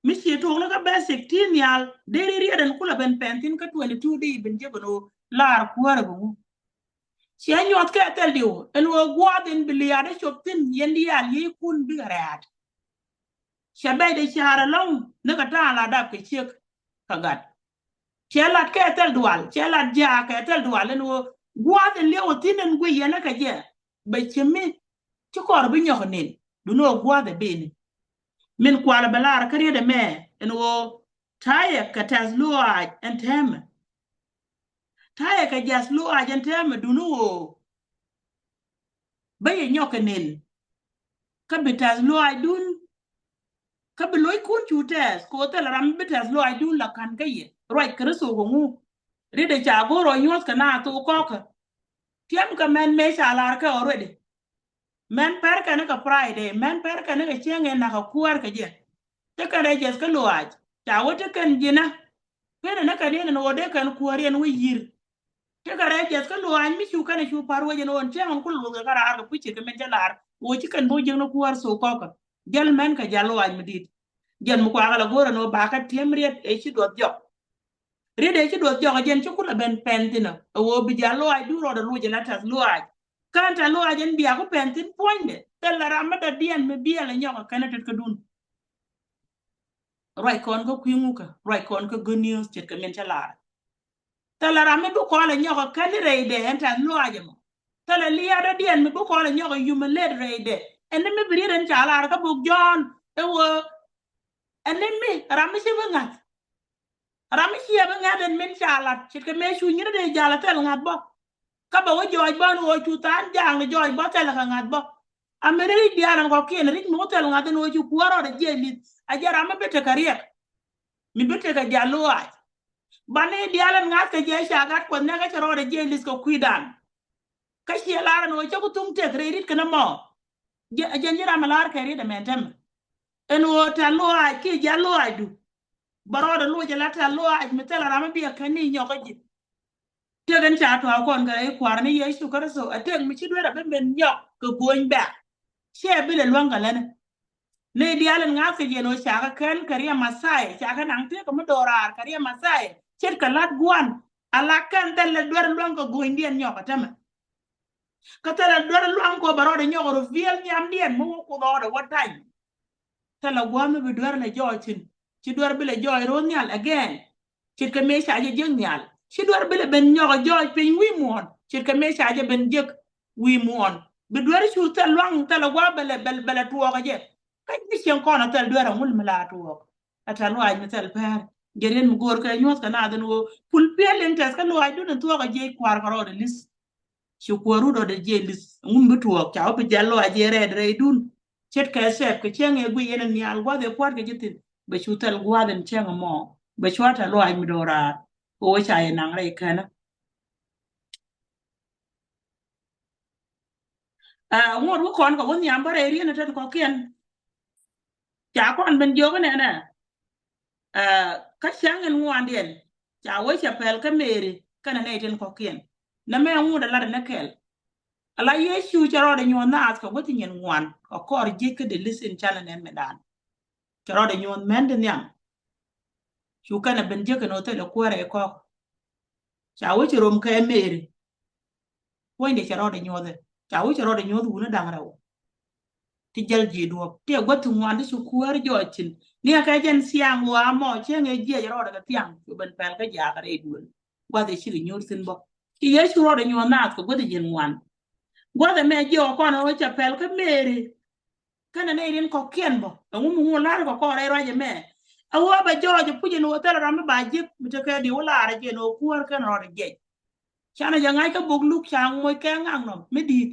Mi ci tuɔɔk ni kä basic ti nhial deri riet ɛn kulɛ ben pɛn thi̱n kä twenty two di ben jek ɛn ɣöö laar kuäärä bi ŋu. Ciɛ nyuɔth kɛ thil diw ɛn ɣöö gua̱a̱th in bi liaat ɛ cop thi̱n yɛn diaal yiëëkun bikɛ rɛ̈ɛ̈t. Cɛ bɛcdɛ ca̱r ɛlɔ̱ŋ ni kɛ ta̱a̱ la dap kɛ ciek kɛ gat. Cɛ lat kɛ thil dual, cɛ lat jaak kɛ thil dual ɛn ɣöö gua̱a̱th in liɛw ɛ thi̱n ɛn guic yɛn ɛ kɛ jɛ bɛ cemi ci kɔr bi nyɔk nin. Duni ɣöö gua̱a̱th ɛ beni min kualɛ bɛ lar kä riet ɛmɛ ɛn ɣöö ta̱yɛ kɛ tɛth lo̱a̱c ɛn tɛmɛ. Ta̱yɛ kɛ jath lo̱a̱c ɛn tɛmɛ duni ɣöö bä yɛ nyɔk kɛ nen. Kä bi tɛth lo̱a̱cdun kä bi lo̱ckun cu tɛth kɛ ɣöö thilɛ ram mi bi tɛth lo̱a̱cdun la ka̱n kä yɛ ruac Kritho kɛ ŋu. Riet ɛ ca go̱r ɔ nyuɔ̱th kɛ na thok kɔkä. Tiɛm kɛ mɛn mëë ca lar kɛ already. Mɛn pɛr kɛn kɛ Friday, mɛn pɛr kɛn kɛ cieŋ in nakä kuäär kɛ jɛ. Ti kɛn rɛy jiɛth kä lo̱a̱c ca wä ti kɛn ji̱nä. Kɛn ni kɛn in ni wä dee kɛn kuäär yɛn wä yi̱r. Ti kɛn rɛy jiɛth kä lo̱a̱c mi cu kɛn cu pa̱r wecɛ ni ɣöö cieŋ in ku luth kɛ kä raar kɛ puc ci kɛ min cä lar wä ci kɛn bo̱ jiäkni kuäär thok kɔkä. Jäl mɛn kɛ jäl lo̱a̱c mi di̱i̱t. Jɛn mi kuakä la go̱rɛ ni wä bakä tiɛm riet ëë ci duɔth jɔk. Riet ëë ci duɔth jɔk ɛ jɛn ci kulɛ ben pɛn thi̱n ɔ ɛ ɣöö bi jäl lo̱a̱cdun rɔɔdɛ loc ɛ la tɛth lo̱a̱c. Kään tɛth lo̱a̱c ɛn bia ku pɛn thi̱n puɔ̱nydɛ thilɛ ram mi dɔ̱diɛn mi biɛl ɛ nyɔk ɛ kɛn ɛ tet kädun. Ruac kɔn kä kui̱ ŋukä, ruac kɔn kä good news ce̱tkɛ min cä lar. Thilɛ ram mi bi kɔn ɛ nyɔk ɛ kɛn rɛydɛ ɛn tɛth lo̱a̱c ɛmɔ. Thilɛ liaadädiɛn mi bi kɔn ɛ nyɔk ɛ humiliate rɛydɛ. Ɛn ni mi bi riet ɛn ca lar kä bok John ɛ ɣöö ɛn ni mi ram mi ci bi ŋa̱th. Ram mi ciɛ bi ŋa̱th ɛn min ca lat ce̱tkɛ mëë cu nyin dee jal ɛ thil ŋa̱th bä. Kä bɛ wä jɔɔc bä ni ɣöö cu tha̱a̱n jaakni jɔɔc bä thil kɛ ŋa̱th bä. Amäni ric diaal ɛn kɔ̱kiɛn ric mi wä thil ŋa̱th ɛn ɣöö ci kuäär rɔɔdɛ jiɛc li̱th a jɛ ram mi bi tekɛ riɛk. Mi bi tekɛ jiath lo̱a̱c. Bani diaal ɛn ŋa̱th kɛ jɛ ca gat Kuɔth nɛk kä cɛ rɔɔdɛ jiɛc li̱th kɛ kui̱dan. Kä ciɛ lar ɛn ɣöö cä ku thuŋ tëk rɛy ri̱t kɛn ɛmɔ. Jɛ jɛn ji̱ ram ɛ lar kɛ riet ɛmɛn tɛmɛ. Ɛn ɣöö tɛ̈th lo̱a̱c kiɛ jiath lo̱a̱cdu. Bɛ rɔɔdɛ loc ɛ la tɛ̈th lo̱a̱c mi thilɛ ram mi bi ɛ kɛn ni nyɔk kä ji̱. Tëk ɛn ca tuaak kɔn kɛ rɛy Kua̱r ni Yecu Kritho ɛ tëk mi ci duer ɛ ben ben nyɔk kɛ go̱o̱ny bɛ̈k. Ciɛ bi lɛ luäŋ kɛ lätni. Ni diaal ɛn ŋa̱th kɛ jɛ ɛn ɣöö ca kɛ kɛn kɛ riɛm Mɛthia, ca kɛ naŋ tëëk kɛ mi do̱raar kɛ riɛm Mɛthia ce̱tkɛ la̱t gua̱n. Ala kɛn thilɛ duer luäŋ kɛ go̱o̱nydiɛn nyɔk ɛ täämɛ. Kä thilɛ duer luaŋ kɔ bɛ rɔɔdɛ nyɔk reveal nhiamdiɛn mi wä Kuoth ɣɔɔdɛ wä tany. Thilɛ gua̱a̱th mi bi duer lɛ jɔɔc thi̱n. Ci duer bi lɛ jɔɔc ro̱o̱ nhial again. Ce̱tkɛ mëë ca jɛ jiäk nhial. Ci duer bi lɛ ben nyɔk jɔɔc piny wi̱i̱ muɔ̱ɔ̱n. Ce̱tkɛ mëë ca jɛ ben jiäk wi̱i̱ muɔ̱ɔ̱n. Bi duer cu thil luaŋ thilɛ gua̱a̱th bɛ lɛ, bɛ lɛ, bɛ lɛ tuɔɔk ɛ jɛ. Kä ni cieŋ kɔn a thil duer a ŋul mi la tuɔɔk. A tɛ̈th lɔaac mi thil pɛr. Jɛ riet mi go̱o̱r kɛ nyuɔ̱th kɛ naath ɛn ɣöö fulfill interest kä lɔaacdun in thuɔ̱k a jiɛc kua̱r kɛ rɔɔdɛ li̱th. Ci kuäär rut rɔɔdɛ jiɛc li̱th. Ŋun bi tuɔɔk ca wä bi jal lɔaac jiɛc rɛɛt rɛydun. Ce̱tkɛ sɛp kɛ cäŋ ɛ guic yɛn in nhial gua̱th ɛ pua̱t kɛ ji̱ thi̱n. Bɛ cu thil gua̱a̱th in cäŋ ɛmɔ. Bɛ cua tɛ̈th lɔaac mi do̱raar. Kɛ ɣöö ca yɛ naŋ rɛy kɛnä. Aa, ŋuɔ̱t wä kɔn kɛ wä nhiam bä rɛy riet ni tɛ̈th kɔ̱kiɛn. Ca kɔn ben jiök inɛnɛ. Aa, kä cäŋ in ŋuandiɛn ca wee cɛ pɛl kä Mary kɛnɛ nɛy tin kɔ̱kiɛn. Nɛmɛ ŋut a lat ni kɛl. Ala Yecu cɛ rɔɔdɛ nyuɔ̱th naath kɛ gua̱th ti nyin ŋuan kɛ kɔr jiec kä dee li̱th in canɛ nɛn mɛndan. Cɛ rɔɔdɛ nyuɔ̱th mɛn ti nhiam. Cu kɛnɛ ben jiäk kɛn ɣöö thilɛ kuäärɛ kɔk. Ca wee cɛ rom kɛ Mary. Puɔ̱nydɛ cɛ rɔɔdɛ nyuɔ̱thɛ. Ca wee cɛ rɔɔdɛ nyuɔ̱th wuni da̱ŋ rɛw. Ti jäl ji̱ duɔ̱p ti ɛ gua̱th ti ŋuan ti cu kuäär jɔɔc thi̱n. Ni ɛ kɛ jɛn thiaŋ ɣöö a mɔ cäŋ ɛ jiɛc rɔɔdɛ kɛ thiaŋ cu ben pɛl kä jaak rɛy duël. Gua̱th ɛ cikɛ nyuur thi̱n bä. Ci Yecu rɔɔdɛ nyuɔ̱th naath kɛ gua̱th ɛ jiɛn ŋuan. Gua̱th ɛmɛ jiɔk kɔn ɣöö cɛ pɛl kä Mary. Kɛnɛ nɛy rin kɔ̱kiɛn bä ɛŋu mi ŋu la̱r kɛ kɔn rɛy ruac ɛmɛ. A ɣöö bɛ jɔɔc ɛ puc ɛn ɣöö thilɛ ram mi ba jiäk mi tekɛ diw la̱r ɛ jiɛn ɣöö kuäär kɛn rɔɔdɛ jiɛc. Canɛ jɛ ŋa̱c kä bok Luk ca moc kɛ ŋa̱k nɔm mi di̱i̱t.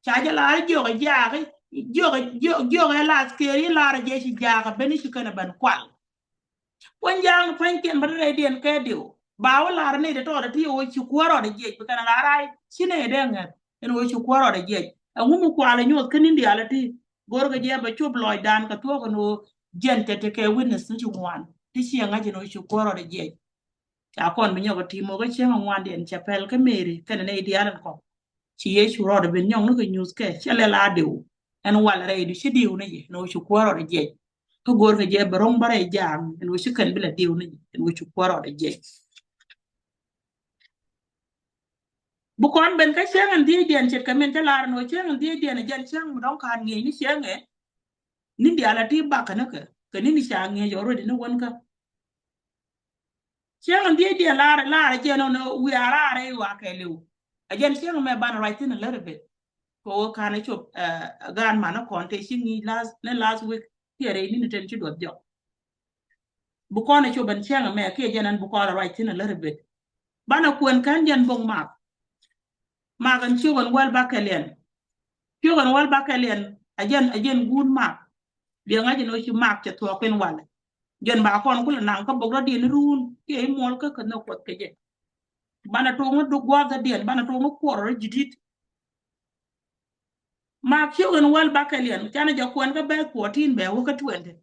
Ca jɛ la̱r jiök ɛ jaak jiök ɛ jiök ɛ lath kɛɛr i̱ la̱r ɛ jiɛc ci jaak ɛ ben i̱ ci kɛn ɛ ben kual. Puɔ̱ny jaak ni pua̱nykiɛn bä rɛydiɛn kɛ diw ba wä la̱r ni ti tɔɔt ti wä ci kuäär rɔɔdɛ jiɛc bi kɛn a la̱r ay ci nɛy dee ŋäth. Ɛn wä ci kuäär rɔɔdɛ jiɛc ɛŋu mi kual ɛ nyuɔth kä ni̱n diaal ɛ ti. Go̱rkɛ jɛ bɛ cop lɔcdan kɛ thuɔ̱k ɛn wä jiɛn tɛt ti kɛ witness ni ci ŋuan ti ci ɛ ŋa̱c ɛn wä ci kuäär rɔɔdɛ jiɛc. Ca kɔn bi nyɔk ɛ ti mɔ kä cieŋ ɛ ŋuandiɛn cɛ pɛl kä Mary kɛnɛ nɛy diaal ɛn kɔk. Ci Yecu rɔɔdɛ ben nyɔk ni kɛ nyuuth kɛ cɛ lɛl a diw. Ɛn wal rɛydu ci diw ni jɛ ɛn wä ci kuäär rɔɔdɛ jiɛc. Kä go̱o̱rkɛ jɛ bɛ ro̱ŋ bä rɛy jaam ɛn wä ci kɛn bi lɛ diw ni jɛ ɛn wä ci kuäär rɔɔdɛ jiɛc. Bi kɔn ben kä cäŋ in dhiecdiɛn ce̱tkɛ min cä lar ɛn ɣöö cäŋ in dhiecdiɛn ɛ jɛn cäŋ mi dɔ̱ŋ ka̱n ŋi̱eec ni cäŋɛ. Ni̱n diaal a ti bakä ni kɛ kɛ ni̱n ca ŋi̱eec already ni wänkä. Cäŋ in dhiecdiɛn lar lar ɛ jɛn ɣöö wiaa raar ɛ ɣɔaa kɛɛliw. Ɛ jɛn cäŋ mɛ banɛ ruac thi̱n a little bit. Kɛ ɣöö ka̱n ɛ cop ɛ gaan man ni kɔn tëë ci ŋi̱i̱c last ni last week. Kiɛ rɛy ni̱n ten ci duɔth jɔk. Bi kɔn ɛ cop ɛn cäŋ ɛmɛ kiɛ jɛn ɛn bi kɔn ɛ ruac thi̱n a little bit. Banɛ kuɛn kɛn jɛn bok Mak. Mak ɛn ciök ɛn wäl bakɛliɛn. Ciök ɛn wäl bakɛliɛn a jɛn a jɛn guun Mak. Biɛ ŋa̱c ɛn ɣöö ci Mak cɛ thuɔɔk in walɛ. Jɛn ba kɔn kulɛ naŋ kä bok rɔ̱diɛn iruun kiɛ imuɔl kä kɛ nhök Kuɔth kɛ jɛ. Banɛ tuɔɔk ni duk gua̱a̱th rɔ̱diɛn banɛ tuɔɔk ni kuɔr rɔ̱ ji̱ di̱t. Mak ciök ɛn wäl bakɛliɛn canɛ jɛ kuɛn kä bɛth fourteen bɛ wä kä twenty.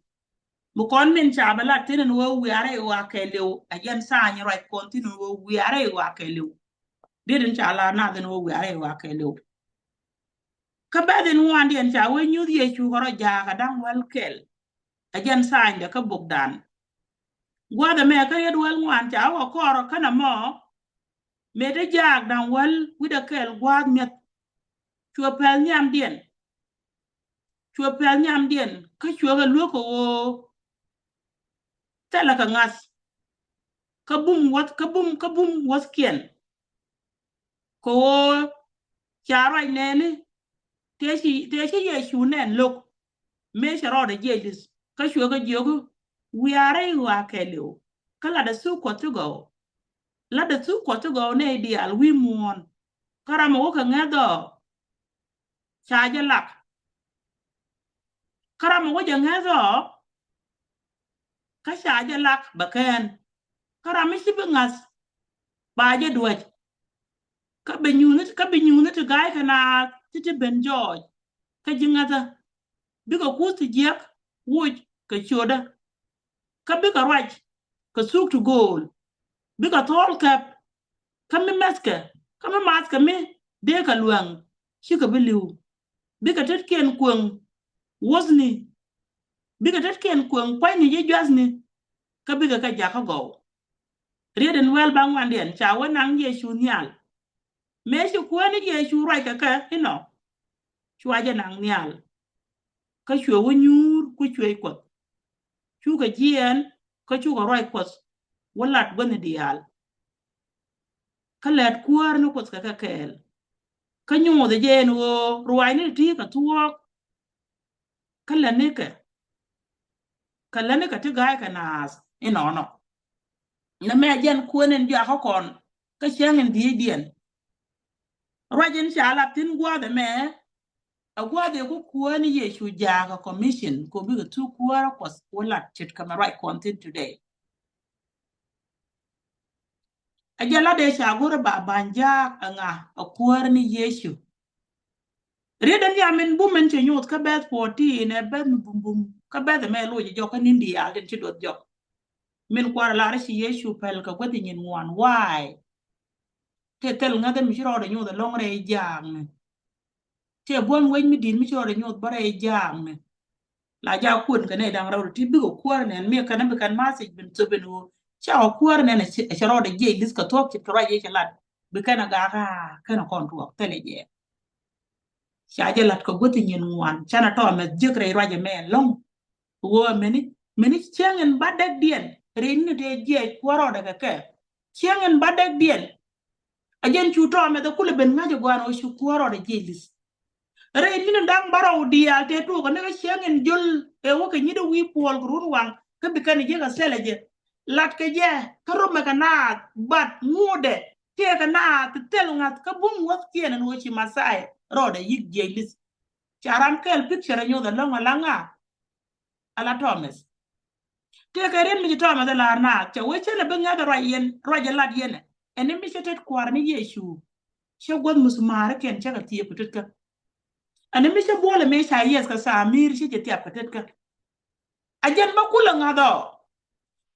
Mi kɔn min ca bɛ lat thi̱n ɛn ɣöö wiarɛ i̱ ɣɔaa kɛɛliw a jɛn tha̱a̱ny ruac kɔn thi̱n ɛn ɣöö wiarɛ i̱ ɣɔaa kɛɛliw. Diet in ca lar nath ɛn ɣöö wiarɛ i̱ ɣɔaa kɛɛliw. Kä bɛth in ŋuandiɛn ca wee nyuth Yecu kɛ rɔ jaak a da̱ŋ wäl kɛl. A jɛn tha̱a̱nydɛ kä bokdan. Gua̱th ɛmɛ kä riet wäl ŋuan ca wä kɔɔr kä nɔmɔ. Mëë te jaak da̱ŋ wäl wi̱cdɛ kɛl gua̱a̱th mi̱eth. Cuɛ pɛl nhiamdiɛn. Cuɛ pɛl nhiamdiɛn kä cuɛ kɛ luäk kɛ ɣöö thilɛ kɛ ŋa̱th. Kä bum wäth kä bum kä bum wäthkiɛn. Kɛ ɣöö ca ruac nɛɛni tëë ci tëë ci Yecu nɛn lo̱k. Mëë cɛ rɔɔdɛ jiɛc li̱th kä cuɛ kɛ jiök i̱ wiaarɛ i̱ ɣɔaa kɛɛliw. Kä latdɛ thuk Kuɔth ti gɔw. Latdɛ thuk Kuɔth ti gɔw nɛy diaal wi̱i̱ muɔ̱ɔ̱n. Kä ram ɛ wä kɛ ŋäth ɔ ca jɛ lak. Kä ram ɛ wä jɛ ŋäth ɔ kä ca jɛ lak bɛ kɛn. Kä ram mi ci bi ŋa̱th ba jɛ duäc. Kä bi nyuuth kä bi nyuuth ti ga̱a̱c kɛ naath ti ti ben jɔɔc. Kä ji̱ ŋäthä bikɛ kuth ti jiäk woc kɛ ciötdä. Kä bikɛ ruac kɛ thuk ti gööl. Bikɛ thɔɔl kɛp. Kä mi mäthkɛ kä mi mathkɛ mi dee kɛ luäŋ cikɛ bi li̱w. Bikɛ tetkiɛn kueŋ wuɔ̱thni. Bikɛ tetkiɛn kueŋ pua̱nyni ji̱ jua̱thni. Kä bikɛ kɛ jakä gɔw. Riet in wäl ba ŋuandiɛn ca wä naŋ Yecu nhial. Mëë ci Kuäär ni Yecu ruac kɛ kɛ inɔ, cua jɛ naŋ nhial. Kä cuɛ wä nyuur ku cuɛ Kuɔth. Cukɛ jiɛɛn kä cukɛ ruac Kuɔth wä lat guäthni diaal. Kä lät Kuäär ni Kuɔth kɛ kɛ kɛɛl. Kä nyuuth jɛ ɛn ɣöö ruaacni ti kɛ thuɔɔk. Kä lätnikɛ, kä lätnikɛ ti ga̱a̱c kɛ naath inɔnɔ. Nɛmɛ jɛn Kuäär ni jɔak kä kɔn kä cäŋ in dhiecdiɛn. Ruac in ca lat thi̱n gua̱a̱th ɛmɛ, ɛ gua̱a̱th ɛ ku Kuäär ni Yecu jaak ɛ commission kɛ bikɛ thuk Kuäär Kuɔth wä lat ce̱tkɛ mɛ ruac kɔn thi̱n today. Ɛ jɛ lat dee ca go̱r ɛ ba ba̱ny jaak ɛ ŋa? Ɛ Kuäär ni Yecu. Riet in ya min bum in cɛ nyuth kä bɛth fourteen, ɛ bɛth mi bumbum kä bɛth ɛmɛ loc jɔk kä ni̱n diaal tin ci duɔth jɔk. Min kuarɛ lar ci Yecu päl kɛ guäth nyin ŋuan. Why? Tëë thil ŋäth mi ci rɔɔdɛ nyuth ɛlɔŋ rɛy jaakni. Tëë buɔ̱m wec mi di̱i̱t mi ci rɔɔdɛ nyuth bä rɛy jaakni. La jak kuën kɛ nɛy da̱ŋ rɛw ti bikɛ Kuäär nɛn mi kɛn bi kɛn message bin thop in ɣöö ca kɛ Kuäär nɛn ɛ cɛ rɔɔdɛ jiɛc li̱th kɛ thuɔ̱k ce̱tkɛ ruac yɛ cɛ lat. Bi kɛn a gak a kɛn a kɔn tuɔɔk thilɛ jɛ. Ca jɛ lat kɛ guäth nyin ŋuan canɛ tɔɔmɛ jiäk rɛy ruac ɛmɛ ɛlɔ̱ŋ. Ɣöö mɛni, mɛni cäŋ in ba däkdiɛn rɛy ni tëë jiɛc Kuäär rɔɔdɛ kɛ kɛ. Cäŋ in ba däkdiɛn. A jɛn cu tɔɔmɛ thɛ kulɛ ben ŋa̱c ɛ gua̱a̱n ɣöö cu Kuäär rɔɔdɛ jiɛc li̱th. Rɛy ni̱n da̱ŋ bärɔw diaal tëë tuɔɔk ni kä cäŋ in jol ɛ wä kɛ nyi̱t ɛ wi̱i̱ puɔl kɛ run waŋ kä bi kɛn ji̱ kɛ thilɛ jɛ. Latkɛ jɛ kä romɛ kɛ naath bat ŋuudɛ tëëkɛ naath ti thil ŋa̱th kä bum wäthkiɛn ɛn ɣöö ci Mɛthia rɔɔdɛ yi̱k jiɛc li̱th. Ca ram kɛl picture ɛ nyoth ɛlɔ̱ŋ ala ŋa? Ala Thomas. Tëëkɛ riet mi ci Thomas ɛ la̱r naath cɛ wee cä lɛ bi ŋäth ruac yɛn, ruac ɛ lat yɛn ɛ. Ɛn ni mi cä tet Kuäär ni Yecu cä guäth musumarikiɛn cä kɛ thiëëp kɛ tetkä. Ɛn ni mi cä buɔlɛ mëë ca yieth kɛ thaami̱i̱r ci jɛ thiap kɛ tetkä. A jɛn bä kulɛ ŋa̱th ɔ.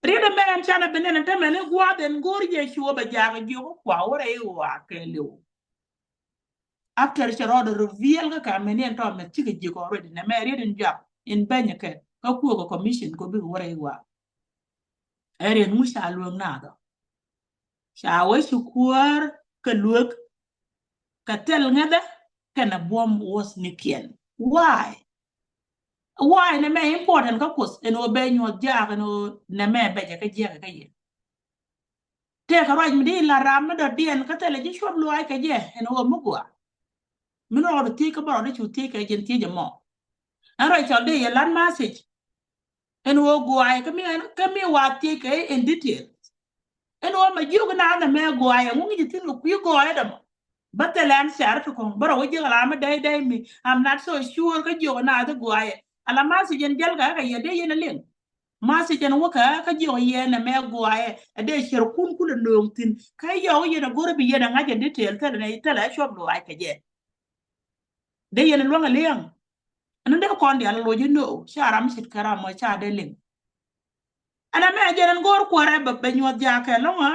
Riet ɛmɛ ɛn canɛ bi nɛn ɛ tämɛ ni gua̱a̱th ɛn go̱o̱r Yecu ɛ bɛ jaak ɛ jiök ɛ kua wä rɛy ɣɔaa kɛɛliw. After cɛ rɔɔdɛ reveal kä kɛ mɛni ɛn tɔɔmɛ cikɛ jiök already nɛmɛ riet in jɔak in bɛnyɛ kɛ kä kuɔkɛ commission kɛ bikɛ wä rɛy ɣɔaa. Ɛ riet ŋu ca luek naath ɔ? Ca wee ci Kuäär kɛ luek kɛ thil ŋäthɛ kɛnɛ buɔ̱m wuɔ̱thnikiɛn. Why? Why nɛmɛ important kä Kuoth ɛn ɣöö bɛ nyuɔth jaak ɛn ɣöö nɛmɛ bɛ jɛ kä jiäkɛ kä yɛ. Tëëkɛ ruac mi di la ram mi dɔ̱diɛn kä thilɛ ji̱ cuɔp luaac kɛ jɛ ɛn ɣöö mi gɔaa. Mi nɔ rɔɔdɛ thiec kä bä rɔɔdɛ cu thiec kɛ jɛn thiec ɛmɔ. Ɛn ruac cɔl dee yɛ lat message. Ɛn ɣöö gɔaaɛ kä mi, kä mi wa thiec kɛ in detail. Ɛn ɣöö mɛ jiök naath ɛmɛ gɔaaɛ ŋu ŋi̱c thi̱n kɛ kui̱ gɔaaɛ dämɔ. Bä thilɛ ɛn share ti kɔ̱ŋ bä rɔ wä jiäk ala mi dɛy dɛy mi, I'm not so sure kä jiök naath gɔaaɛ. Ala message ɛn jäl kɛ kɛ yɛ dee yɛn a liŋ. Message ɛn wä kɛ kä jiök yɛn ɛmɛ gɔaaɛ. Ɛ dee share kun kulɛ nööŋ thi̱n kä yɛ wä yɛn a go̱rɛ bi yɛn a ŋa̱c ɛ detail thilɛ nɛ thilɛ ɛ cuɔp luaac kɛ jɛ. Dee yɛn a luäŋ a liɛŋ. Ɛn dee kɔn diaal a loc inɔ ca ram ce̱tkɛ ram mɔ ca dee liŋ. Ɛn ɛmɛ jɛn ɛn go̱o̱r Kuäärɛ bɛ, bɛ nyuɔth jaakɛ lɔ̱ŋä.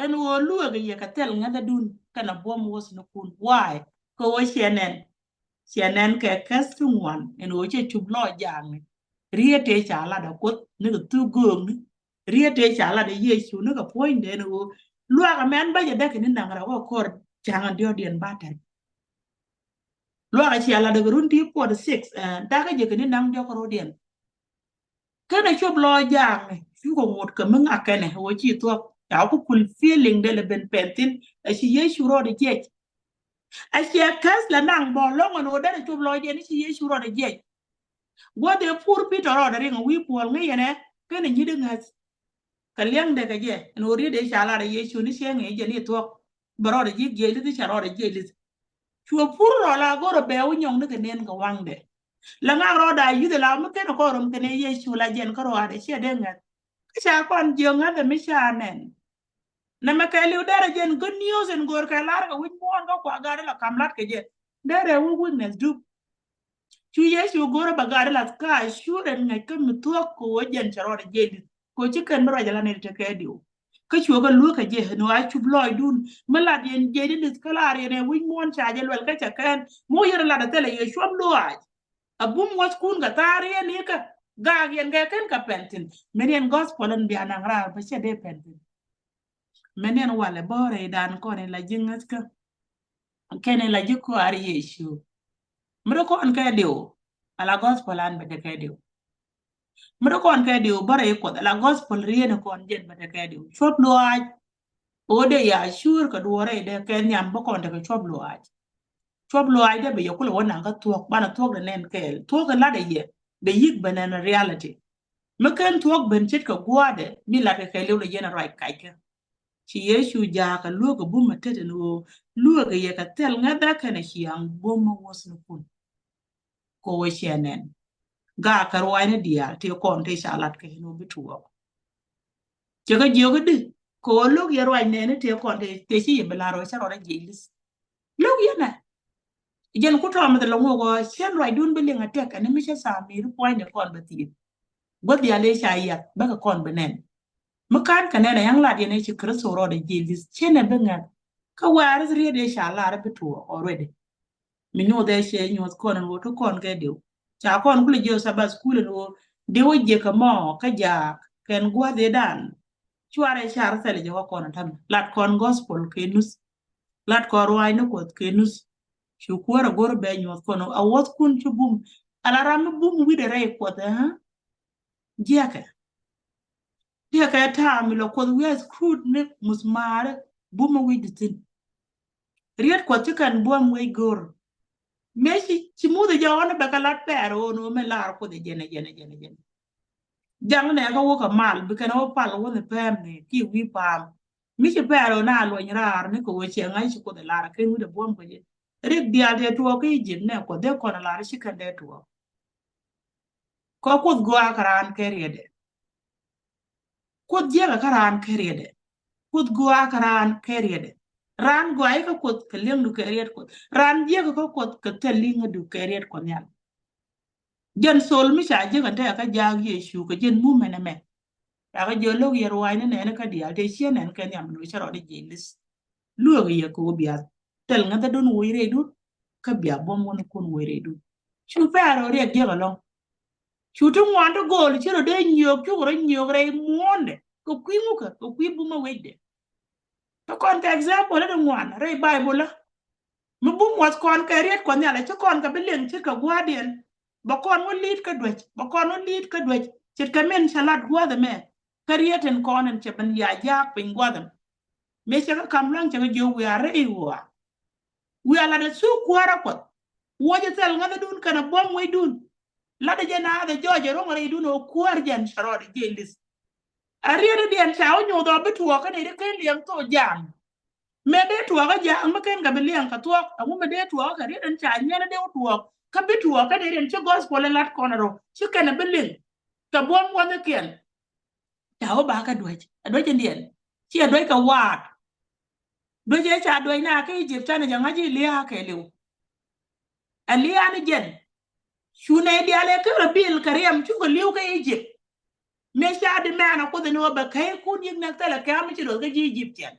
Ɛn ɣöö lueek yɛ kɛ thil ŋäthädun kɛnɛ buɔ̱m wuɔ̱thnikun. Why? Kɛ ɣöö ciɛ nɛn. Ciɛ nɛn kɛ käth ti ŋuan ɛn ɣöö cɛ cup lɔɔc jaakni. Riet tëë ca lat ɛ Kuoth ni kɛ thuk göökni. Riet tëë ca lat ɛ Yecu ni kɛ puɔ̱nydɛ ɛn ɣöö luaak ɛmɛn bä jɛ däk kɛ ni naŋ rɛw kä kɔr ca̱ŋ ɛn diɔ̱ɔ̱kdiɛn ba tɛth. Luaak ɛ cia lat ɛ kɛ run ti forty six, eh, dakä jɛ kɛ ni naŋ diɔ̱k ro̱diɛn. Kɛnɛ cop lɔɔc jaakni cukɛ ŋot kɛ mi ŋak kɛnɛ wä ci thuɔ̱k ca ku fulfilling dee lɛ ben pɛn thi̱n. Ɛ ci Yecu rɔɔdɛ jiɛc. Ɛ ciɛ käth lɛ naŋ bä lɔ̱ŋ ɛn ɣöö derɛ cop lɔɔc jɛ ni ci Yecu rɔɔdɛ jiɛc. Gua̱th ëë pur Peter rɔɔdɛ riŋ ɛ wi̱i̱ puɔl ŋäc yɛn ɛ kɛnɛ nyi̱t ɛ ŋäth. Kɛ liɛŋdɛ kɛ jɛ ɛn ɣöö riet ëë ca lar ɛ Yecu ni ciɛ ŋi̱i̱c jɛ ni thuɔ̱k. Bɛ rɔɔdɛ ji̱ jiɛc li̱th i̱ ca rɔɔdɛ jiɛc li̱th. Cuɛ pur rɔɔl a go̱rɛ bɛ wä nyɔŋni kɛ nen kɛ waŋdɛ. Lɛ ŋak rɔɔdɛ a yuth ɛ la mi ken ɛ kɔn rom kɛn ɛ Yecu la jɛn kä rɔɔdɛ ciɛ dee ŋäth. Kä ca kɔn jiök ŋäth ɛ mi ca nɛn. Nɛmɛ kɛɛliw derɛ jɛn good news in go̱o̱r kɛ lar kɛ wi̱c muɔ̱ɔ̱n kä kua gat ilɔ kam lat kɛ jɛ. Derɛ wä witness dup. Cu Yecu go̱o̱r ɛ bɛ gat ilɔ ka assurance ŋäc kä mi thuɔ̱k kɛ wä jɛn cɛ rɔɔdɛ jiɛc li̱th. Kɛ wä ci kɛn mi ruac ala nɛy tekɛ diw. Kä cuɛ kɛ luäk kɛ jɛ ni wä a cup lɔɔcdun mi lat yɛn jiɛc di li̱th kä lar yɛn ɛ wi̱c muɔ̱ɔ̱n ca jɛ luɛl kä cɛ kɛn mi wä yɛn lat ɛ thilɛ yɛ cuɔp lɔaac. A bum wäthkun kɛ thaar yɛn ikä gaak yɛn kɛ kɛn kɛ pɛn thi̱n. Mɛn yɛn gospel in bia naŋ raar bä cɛ dee pɛn thi̱n. Mɛn yɛn walɛ bä rɛydan kɔn in la ji̱ ŋäthkä. Kɛn ɛ la ji̱ kɔaar Yecu. Mi ri kɔn kɛ diw, ala gospel an bɛ tekɛ diw. Mi ri kɔn kɛ diw bä rɛy Kuɔth, ala gospel rieen kɔn jɛn bɛ tekɛ diw. Cuɔp luaac. Ɣöö dee ya cuur kɛ duɔɔr rɛy dee kɛ nhiam bä kɔn tekɛ cuɔp luaac. Cuɔp luaac dee bɛ yɛ kulɛ wä naŋ kä thuɔ̱k, banɛ thuɔ̱k dee nɛn kɛɛl. Thuɔ̱k in lat ɛ yɛ, bɛ yi̱k bɛ nɛn reality. Mi ken thuɔ̱k ben ce̱tkɛ gua̱a̱dɛ, mi latkɛ kɛɛliw lɛ yɛn ruac kackɛ. Ci Yecu jaakɛ luäk ɛ bum ɛ tet ɛn ɣöö luäk ɛ yɛ kɛ thil ŋäthä kɛnɛ ciaŋ bum ɛ wuɔ̱thnikun. Kɛ ɣöö ciɛ nɛn. Gaakä ruaacni diaal tëë kɔn tëë ca lat kɛ ɛn ɣöö bi tuɔɔk. Cɛ kɛ jiök i̱di kɛ ɣöö lo̱k yɛ ruac nɛɛni tëë kɔn tëë, tëë ci yɛ bi lar ɣöö cä rɔɔdɛ jiɛc li̱th. Lo̱k yɛn ɛ. Jɛn ku tɔɔmɛ thilɛ ŋuɔk ɣöö cɛn ruacdun bi liŋ ɛ tɛk ɛn mi cä tha̱a̱ŋ mi̱i̱ri puɔ̱nydɛ kɔn bɛ thi̱i̱th. Gua̱th diaal ëë ca yiath bäkɛ kɔn bi nɛn. Mi ka̱n kɛ nɛn ɛ ya̱ŋ lat yɛn ëë ci Kritho rɔɔdɛ jiɛc li̱th cɛn ɛ bi ŋäth. Kä wäär riet ëë ca lar ɛ bi tuɔɔk already. Mi nyuuth ɛ cɛ nyuuth kɔn ɛn ɣöö ti kɔn kɛ diw. Ca kɔn kulɛ jiök Sabbath school ɛn ɣöö diw ɛ jiäk ɛmɔ kä jaak kɛn gua̱th ëëdan. Cuarɛ car thɛl jɛ wä kɔn ɛn tämɛ. Lat kɔn gospel kɛ nuth. Lat kɔn ruaacni Kuɔth kɛ nuth. Cu kuäär ɛ go̱r bɛ nyuɔth kɔn ɛ wuɔ̱thkun ci bum. Ala ram mi bum wi̱dɛ rɛy Kuɔth ɛ, jiäkɛ. Diɛ kɛ ta̱a̱ mi lɔ Kuɔth wi̱i̱ a screwed ni musmaari bum mi wi̱cdi thi̱n. Riet Kuɔth ci kɛn buɔ̱m wec go̱r. Mëë ci, ci muth jɛ ɣɔn bɛ kɛ lat pɛɛr ɣöö ni ɣöö mɛ laar Kuoth jɛn ɛ jɛn ɛ jɛn ɛ jɛn. Jaŋ nɛ kä wä kɛ mal bi kɛn ɛ wä pal wä ni pɛɛm ni kiɛ wi̱i̱ paam. Mi ci pɛɛr ɣöö na luɔny raar ni kɛ ɣöö ciɛ ŋa̱c ci Kuoth ɛ lar kɛn wi̱cdɛ buɔ̱m kɛ jɛ. Rik diaal tëë tuɔɔk kä Egypt nɛ Kuɔth dee kɔn ɛ lar ci kɛn dee tuɔɔk. Kä Kuoth gɔaa kä raan kɛ riɛtdɛ. Kuoth jiäkä kä raan kɛ riɛtdɛ. Kuoth gɔaa kä raan kɛ riɛtdɛ. Raan gɔaa ikä Kuoth kɛ li̱eŋdu kɛ riɛt Kuɔth. Raan jiäkä kä Kuoth kɛ thil li̱ŋädu kɛ riɛt Kuɔth Nhial. Jɛn thol mi ca jiäk ɛn tɛɛkä jaak Yecu kɛ jɛn mumɛn ɛmɛ. Ca kɛ jiök lo̱k yɛ ruaacni nɛɛni kä diaal tëë ciɛ nɛn kɛ nhiam lo̱c cä rɔɔdɛ jiɛc li̱th. Luäk yɛ kɛ ɣöö bia thil ŋäthädun woc rɛydun kä bia buɔ̱m wänikun woc rɛydun. Cu pɛɛr ɣöö riɛk jiäk ɛlɔ̱ŋ. Cu ti ŋuan ti go̱o̱l ci rɔ dee nyiöök cukɛ rɔ nyiöök rɛy muɔ̱ɔ̱ndɛ kɛ kui̱ ŋukä kɛ kui̱ bumä wecdɛ. Ti kɔn kɛ example ti ŋuan rɛy Baibol ɛ. Mi bum wuɔth kɔn kɛ riet Kuɔth Nhial ɛ ci kɔn kɛ bi liŋ ce̱tkɛ gua̱a̱thdiɛn. Bɛ kɔn wä li̱i̱t kä duäc, bɛ kɔn wä li̱i̱t kä duäc ce̱tkɛ min cɛ lat gua̱a̱th ɛmɛ. Kä riet in kɔn in cɛ ben ya jaak piny gua̱a̱th ɛmɛ. Mëë cɛ kä kam lua̱ŋ cɛ kä jiök wiaa rɛy ɣɔaa. Wiaa lat ɛ thuk kuäärä Kuɔth. Wuɔcɛ thil ŋäthädun kɛnɛ buɔ̱m wecdun. Lat ɛ jɛ naath ɛ jɔɔc ɛ ro̱ŋ rɛydun ɛ kuäär jɛn cɛ rɔɔdɛ jiɛc li̱th. A riet i̱diɛn ca wä nyoth ɔ bi tuɔɔk kä nɛy ti ken liɛŋ thok jaam. Mëë dee tuɔɔk kä jaam mi ken kɛ bi liɛŋ kɛ thuɔɔk ɛŋu mi dee tuɔɔk kɛ riet in ca nyiɛn dee wä tuɔɔk kä bi tuɔɔk kä nɛy ti ci gospel in lat kɔn ɛ rɔ ci kɛn ɛ bi liŋ. Kɛ buɔ̱m wänikiɛn. Ca wä ba kä duäc a duäc in diɛn ci a duäc kɛ waat. Duäc ëë ca duäc na kä Egypt canɛ jɛ ŋa̱c i̱ lia̱a̱ kɛɛliw. Ɛ lia̱a̱ ni jɛn. Cu nɛy diaal ëë kä rɔ bil kɛ riɛm cukɛ li̱w kä Egypt. Mëë ca di mɛn a Kuoth ni wä bɛ kɛy kun yik nɛk thilɛ kɛ̈m mi ci luɔth kä ji̱ Egyptian.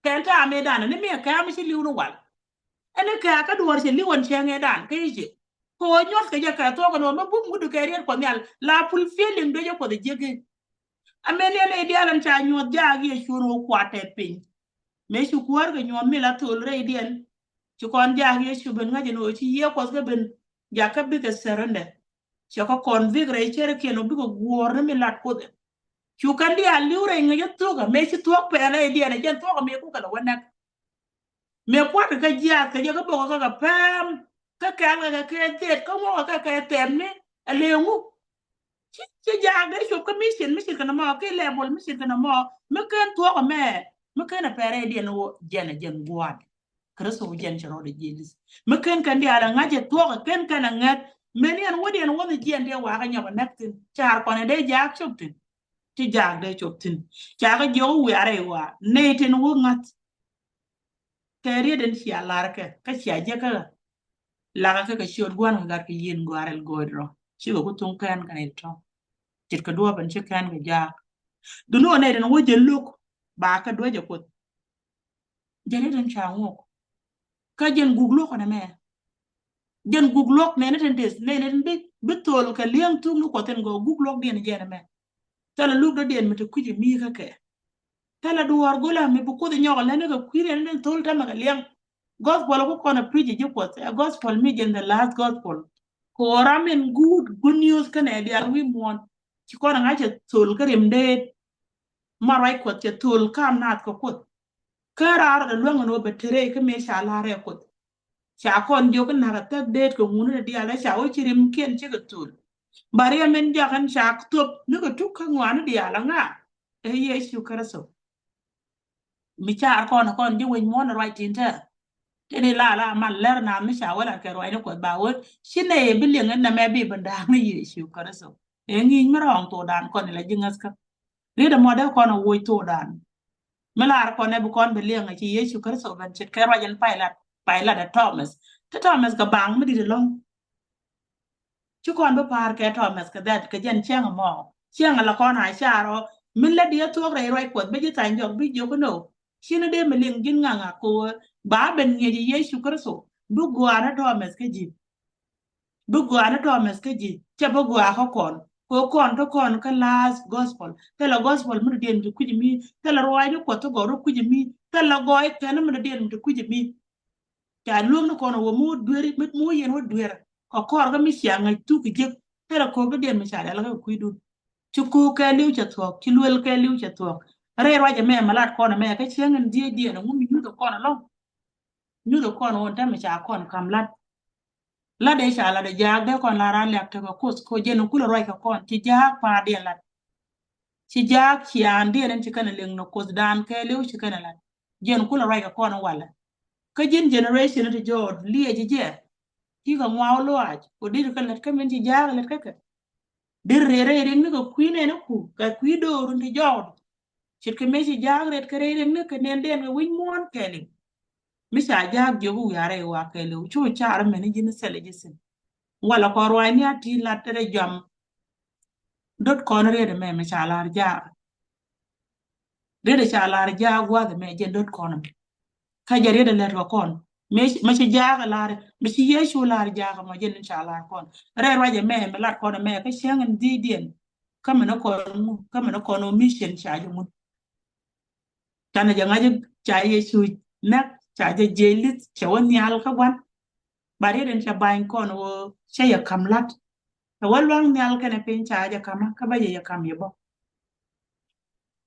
Kɛn ta̱a̱ mëëdan ni mi ɛ kɛ̈m mi ci li̱w ni wal. Ɛn ni kɛ̈ kä duɔ̱ɔ̱r cɛ li̱w ɛn cɛ ŋɛɛdan kä Egypt. Kɛ ɣöö nyuɔ̱th kɛ jɛ kɛ thuɔ̱k ɛn ɣöö mi bum wi̱cdu kɛ riet Kuɔth Nhial la fulfilling duecä Kuɔth ɛ jiäk i̱. Amɛn yɛn nɛy diaal ɛn ca nyuɔ̱th jaak Yecu ɛn ɣöö kuatɛ piny. Mëë ci kuäär kɛ nyuɔ̱th mi la thol rɛydiɛn. Ci kɔn jaak Yecu ben ŋa̱c ɛn ɣöö ci Yiëë Kuɔth kä ben jakä bikɛ surrender. Cɛ kɛ convict rɛy cärkiɛn ɔ bikɛ guɔ̱ɔ̱r ni mi lat Kuoth ɛ. Cu kɛn diaal li̱w rɛy ŋäcä thuɔ̱kä mëë ci thuɔ̱k pɛn rɛydiɛn ɛ jɛn thuɔ̱kä mëë kukɛ lɛ wä nɛk. Mëë kua̱tkɛ kä jiaath kɛ jɛ kä bokɛ kä kɛ pɛm kä kɛɛl kɛ kɛ kɛ thiet kä ŋuɔ̱kɛ kɛ kɛ thɛmni ɛ lëë ŋu. Ci ci jaak dee cop kä mission, mission kɛn ɛmɔ ki level mission kɛn ɛmɔ mi ken thuɔ̱k ɛmɛ mi ken ɛ pɛrɛ diɛn wä jɛn ɛ jɛn gua̱a̱th. Kritho wä jɛn cɛ rɔɔdɛ jiɛc li̱th mi ken kɛn diaal ɛ ŋa̱c ɛ thuɔ̱k ɛ ken kɛn ɛ ŋɛth. Mɛn yɛn wä diɛn wä ni jiɛn diɛ wakä nyɔk ɛ nɛk thi̱n car kɔn ɛ dee jaak cop thi̱n. Ci jaak dee cop thi̱n ca kɛ jiɔk wiarɛ iwa nɛy tin wä ŋa̱th. Kɛ riet in cia lar kɛ kä cia jɛ kä. Lakä kɛ kɛ ciöt gua̱n kɛ gat kɛ yin gua̱a̱r ɛl go̱o̱d rɔ cikɛ ku thuŋ kɛn kɛn in tɔ̱. Ce̱tkɛ duɔ̱ɔ̱p in ci kɛn kɛ jaak. Dhunä wä nɛy tin wä jɛ lo̱k ba kɛ duäcɛ Kuoth. Jɛn i̱ tin ca ŋuɔk. Kä jɛn guk luɔk kɔnɛ mɛ. Jɛn guk luɔk nɛn i̱ tin teth nɛn i̱ tin bi bi thol kɛ li̱eŋ thuk ni Kuɔth in gɔɔ guk luɔk diɛn jɛn mɛ. Thilɛ luk dɔ̱diɛn mi ti kui̱c mi kä kɛ. Thilɛ duɔɔr go̱lä mi bi Kuoth inyɔk lɛn i̱ kɛ kui̱ nɛn i̱ tin thol tämɛ kɛ li̱eŋ. Gospel ku kɔn a preach ji̱ Kuɔth, ɛ gospel mi jɛn the last gospel. Kɛ ɣöö ram in good, good news kɛnɛ diaal wi̱i̱ muɔ̱ɔ̱n. Ci kɔn a ŋa̱c a thol kä rim deet. Ma ruac Kuɔth cɛ thol kam naath kɛ Kuoth. Kä raar ɛ luäŋ ɛn ɣöö bɛ te rɛy kä mëë ca la̱r ɛ Kuoth. Ca kɔn jiök i̱ na̱k a thäk deet kɛ ŋun in diaal ɛ ca wä ci rimkiɛn cikɛ thol. Ba riɛm in jɔak ɛn ca thop ni kɛ tuk kä ŋuani diaal aŋa? Ɛ Yecu Kritho. Mi car kɔn kɔn ji̱ wec muɔ̱ɔ̱n ruac tin tɛr. Tini la la man lɛr na mi ca wä lat kɛ ruac ni Kuɔth ba wä ci nɛ yɛ bi liŋ in nɛmɛ bi bi da̱a̱k ni Yecu Kritho. Ɛ ŋi̱i̱c mi rɔɔŋ thokdan kɔn ila ji̱ ŋäthkä. Riet ɛmɔ dee kɔn a woc thokdan. Mi lar kɔn ɛ bi kɔn bi liɛŋ a ci Yecu Kritho ben ce̱tkɛ ruac ɛn Pilat, Pilat ɛ Thomas. Ti Thomas kɛ baŋ mi dit ɛlɔ̱ŋ. Ci kɔn bi pa̱a̱r kɛ Thomas kɛ that kɛ jɛn cäŋ ɛmɔ. Cäŋ ala kɔn a car ɔ. Min lät diɛ thuɔ̱k rɛy ruac Kuɔth bi ji̱ thany jɔk bi jiök ni ɣöö ci ni dee mi liŋ ji̱n ŋaŋa kɛ ɣöö ba ben ŋi̱eec Yecu Kritho bi gɔaa ni Thomas kä ji̱. Bi gɔaa ni Thomas kä ji̱, cɛ bi gɔaa kä kɔn. Kɛ kɔn ti kɔn kä last gospel. Thilɛ gospel mi dɔ̱diɛn mi ti kui̱c mi. Thilɛ ruac ni Kuɔth ti gɔw ri kui̱c mi. Thilɛ gɔɔy kɛn mi dɔ̱diɛn mi ti kui̱c mi. Ca luäŋ ni kɔn wä mi wä duer, mi wä yɛn wä duer. Kɛ kɔr kä mi cia ŋäc thuk kɛ jek. Thilɛ ko̱o̱k dɔ̱diɛn mi ca dɛl kä kui̱dun. Ci ko̱o̱k kɛɛliw cɛ thuɔ̱k, ci luel kɛɛliw cɛ thuɔ̱k. Rɛy ruac ɛmɛ mɛ lat kɔn ɛmɛ kä cieŋ in dhiecdiɛn ɛŋu mi nyuth kɔn ɛlɔ̱ŋ. Nyuth kɔn wä tɛmɛ ca kɔn kam lat. Lat dee ca lat dee jaak dee kɔn lar a liak tekɛ Kuoth ko jɛn kulɛ ruac kɛ kɔn ci jaak pa̱a̱r diɛn lat. Ci jaak ciaan diɛn in ci kɛn a liŋ ni Kuoth daan kɛɛliw ci kɛn a lat. Jɛn kulɛ ruac kɛ kɔn walɛ. Kä ji̱n generation ti jɔɔt liɛc jɛ. Ti kɛ ŋuaw luaac ko dit kɛ lat kä min ci jaak lat kä kɛ. Dir rɛy rɛy riŋni kɛ kui̱ nɛn ku kɛ kui̱ do̱r in ti jɔɔt. Ce̱tkɛ mëë ci jaak ret kɛ rɛy riŋni kɛ nɛn dɛn kɛ wi̱c muɔ̱ɔ̱n kɛɛliw. Mi ca jaak jiök wi̱i̱ a rɛy wa kɛɛliw cu car mɛn ji̱n thilɛ ji̱ thi̱n. Walɛ kɔn ruaacni a ti lat rɛy jɔam. Dot kɔn riet ɛmɛ mi ca lar jaak. Riet ca lar jaak gua̱th ɛmɛ jɛn dot kɔn ɛmɛ. Kä jɛ riet lɛt kɛ kɔn. Mi ci jaak lar, mi ci Yecu lar jaak mɔ jɛn ca lar kɔn. Rɛy ruac ɛmɛ mi lat kɔn ɛmɛ kä cäŋ in dhiecdiɛn. Kä mi ni kɔn ŋu, kä mi ni kɔn ɔ mission ca jɛ ŋun. Canɛ jɛ ŋa̱c ca Yecu näk, ca jɛ jiɛc li̱th, cɛ wä nhial kä gua̱n. Ba riet in cɛ ba̱ny kɔn wä cɛ yɛ ka̱m la̱t. Cɛ wä lua̱ŋ nhial kɛnɛ piny ca jɛ ka̱mä, kä bä jɛ yɛ ka̱m yɛ bä.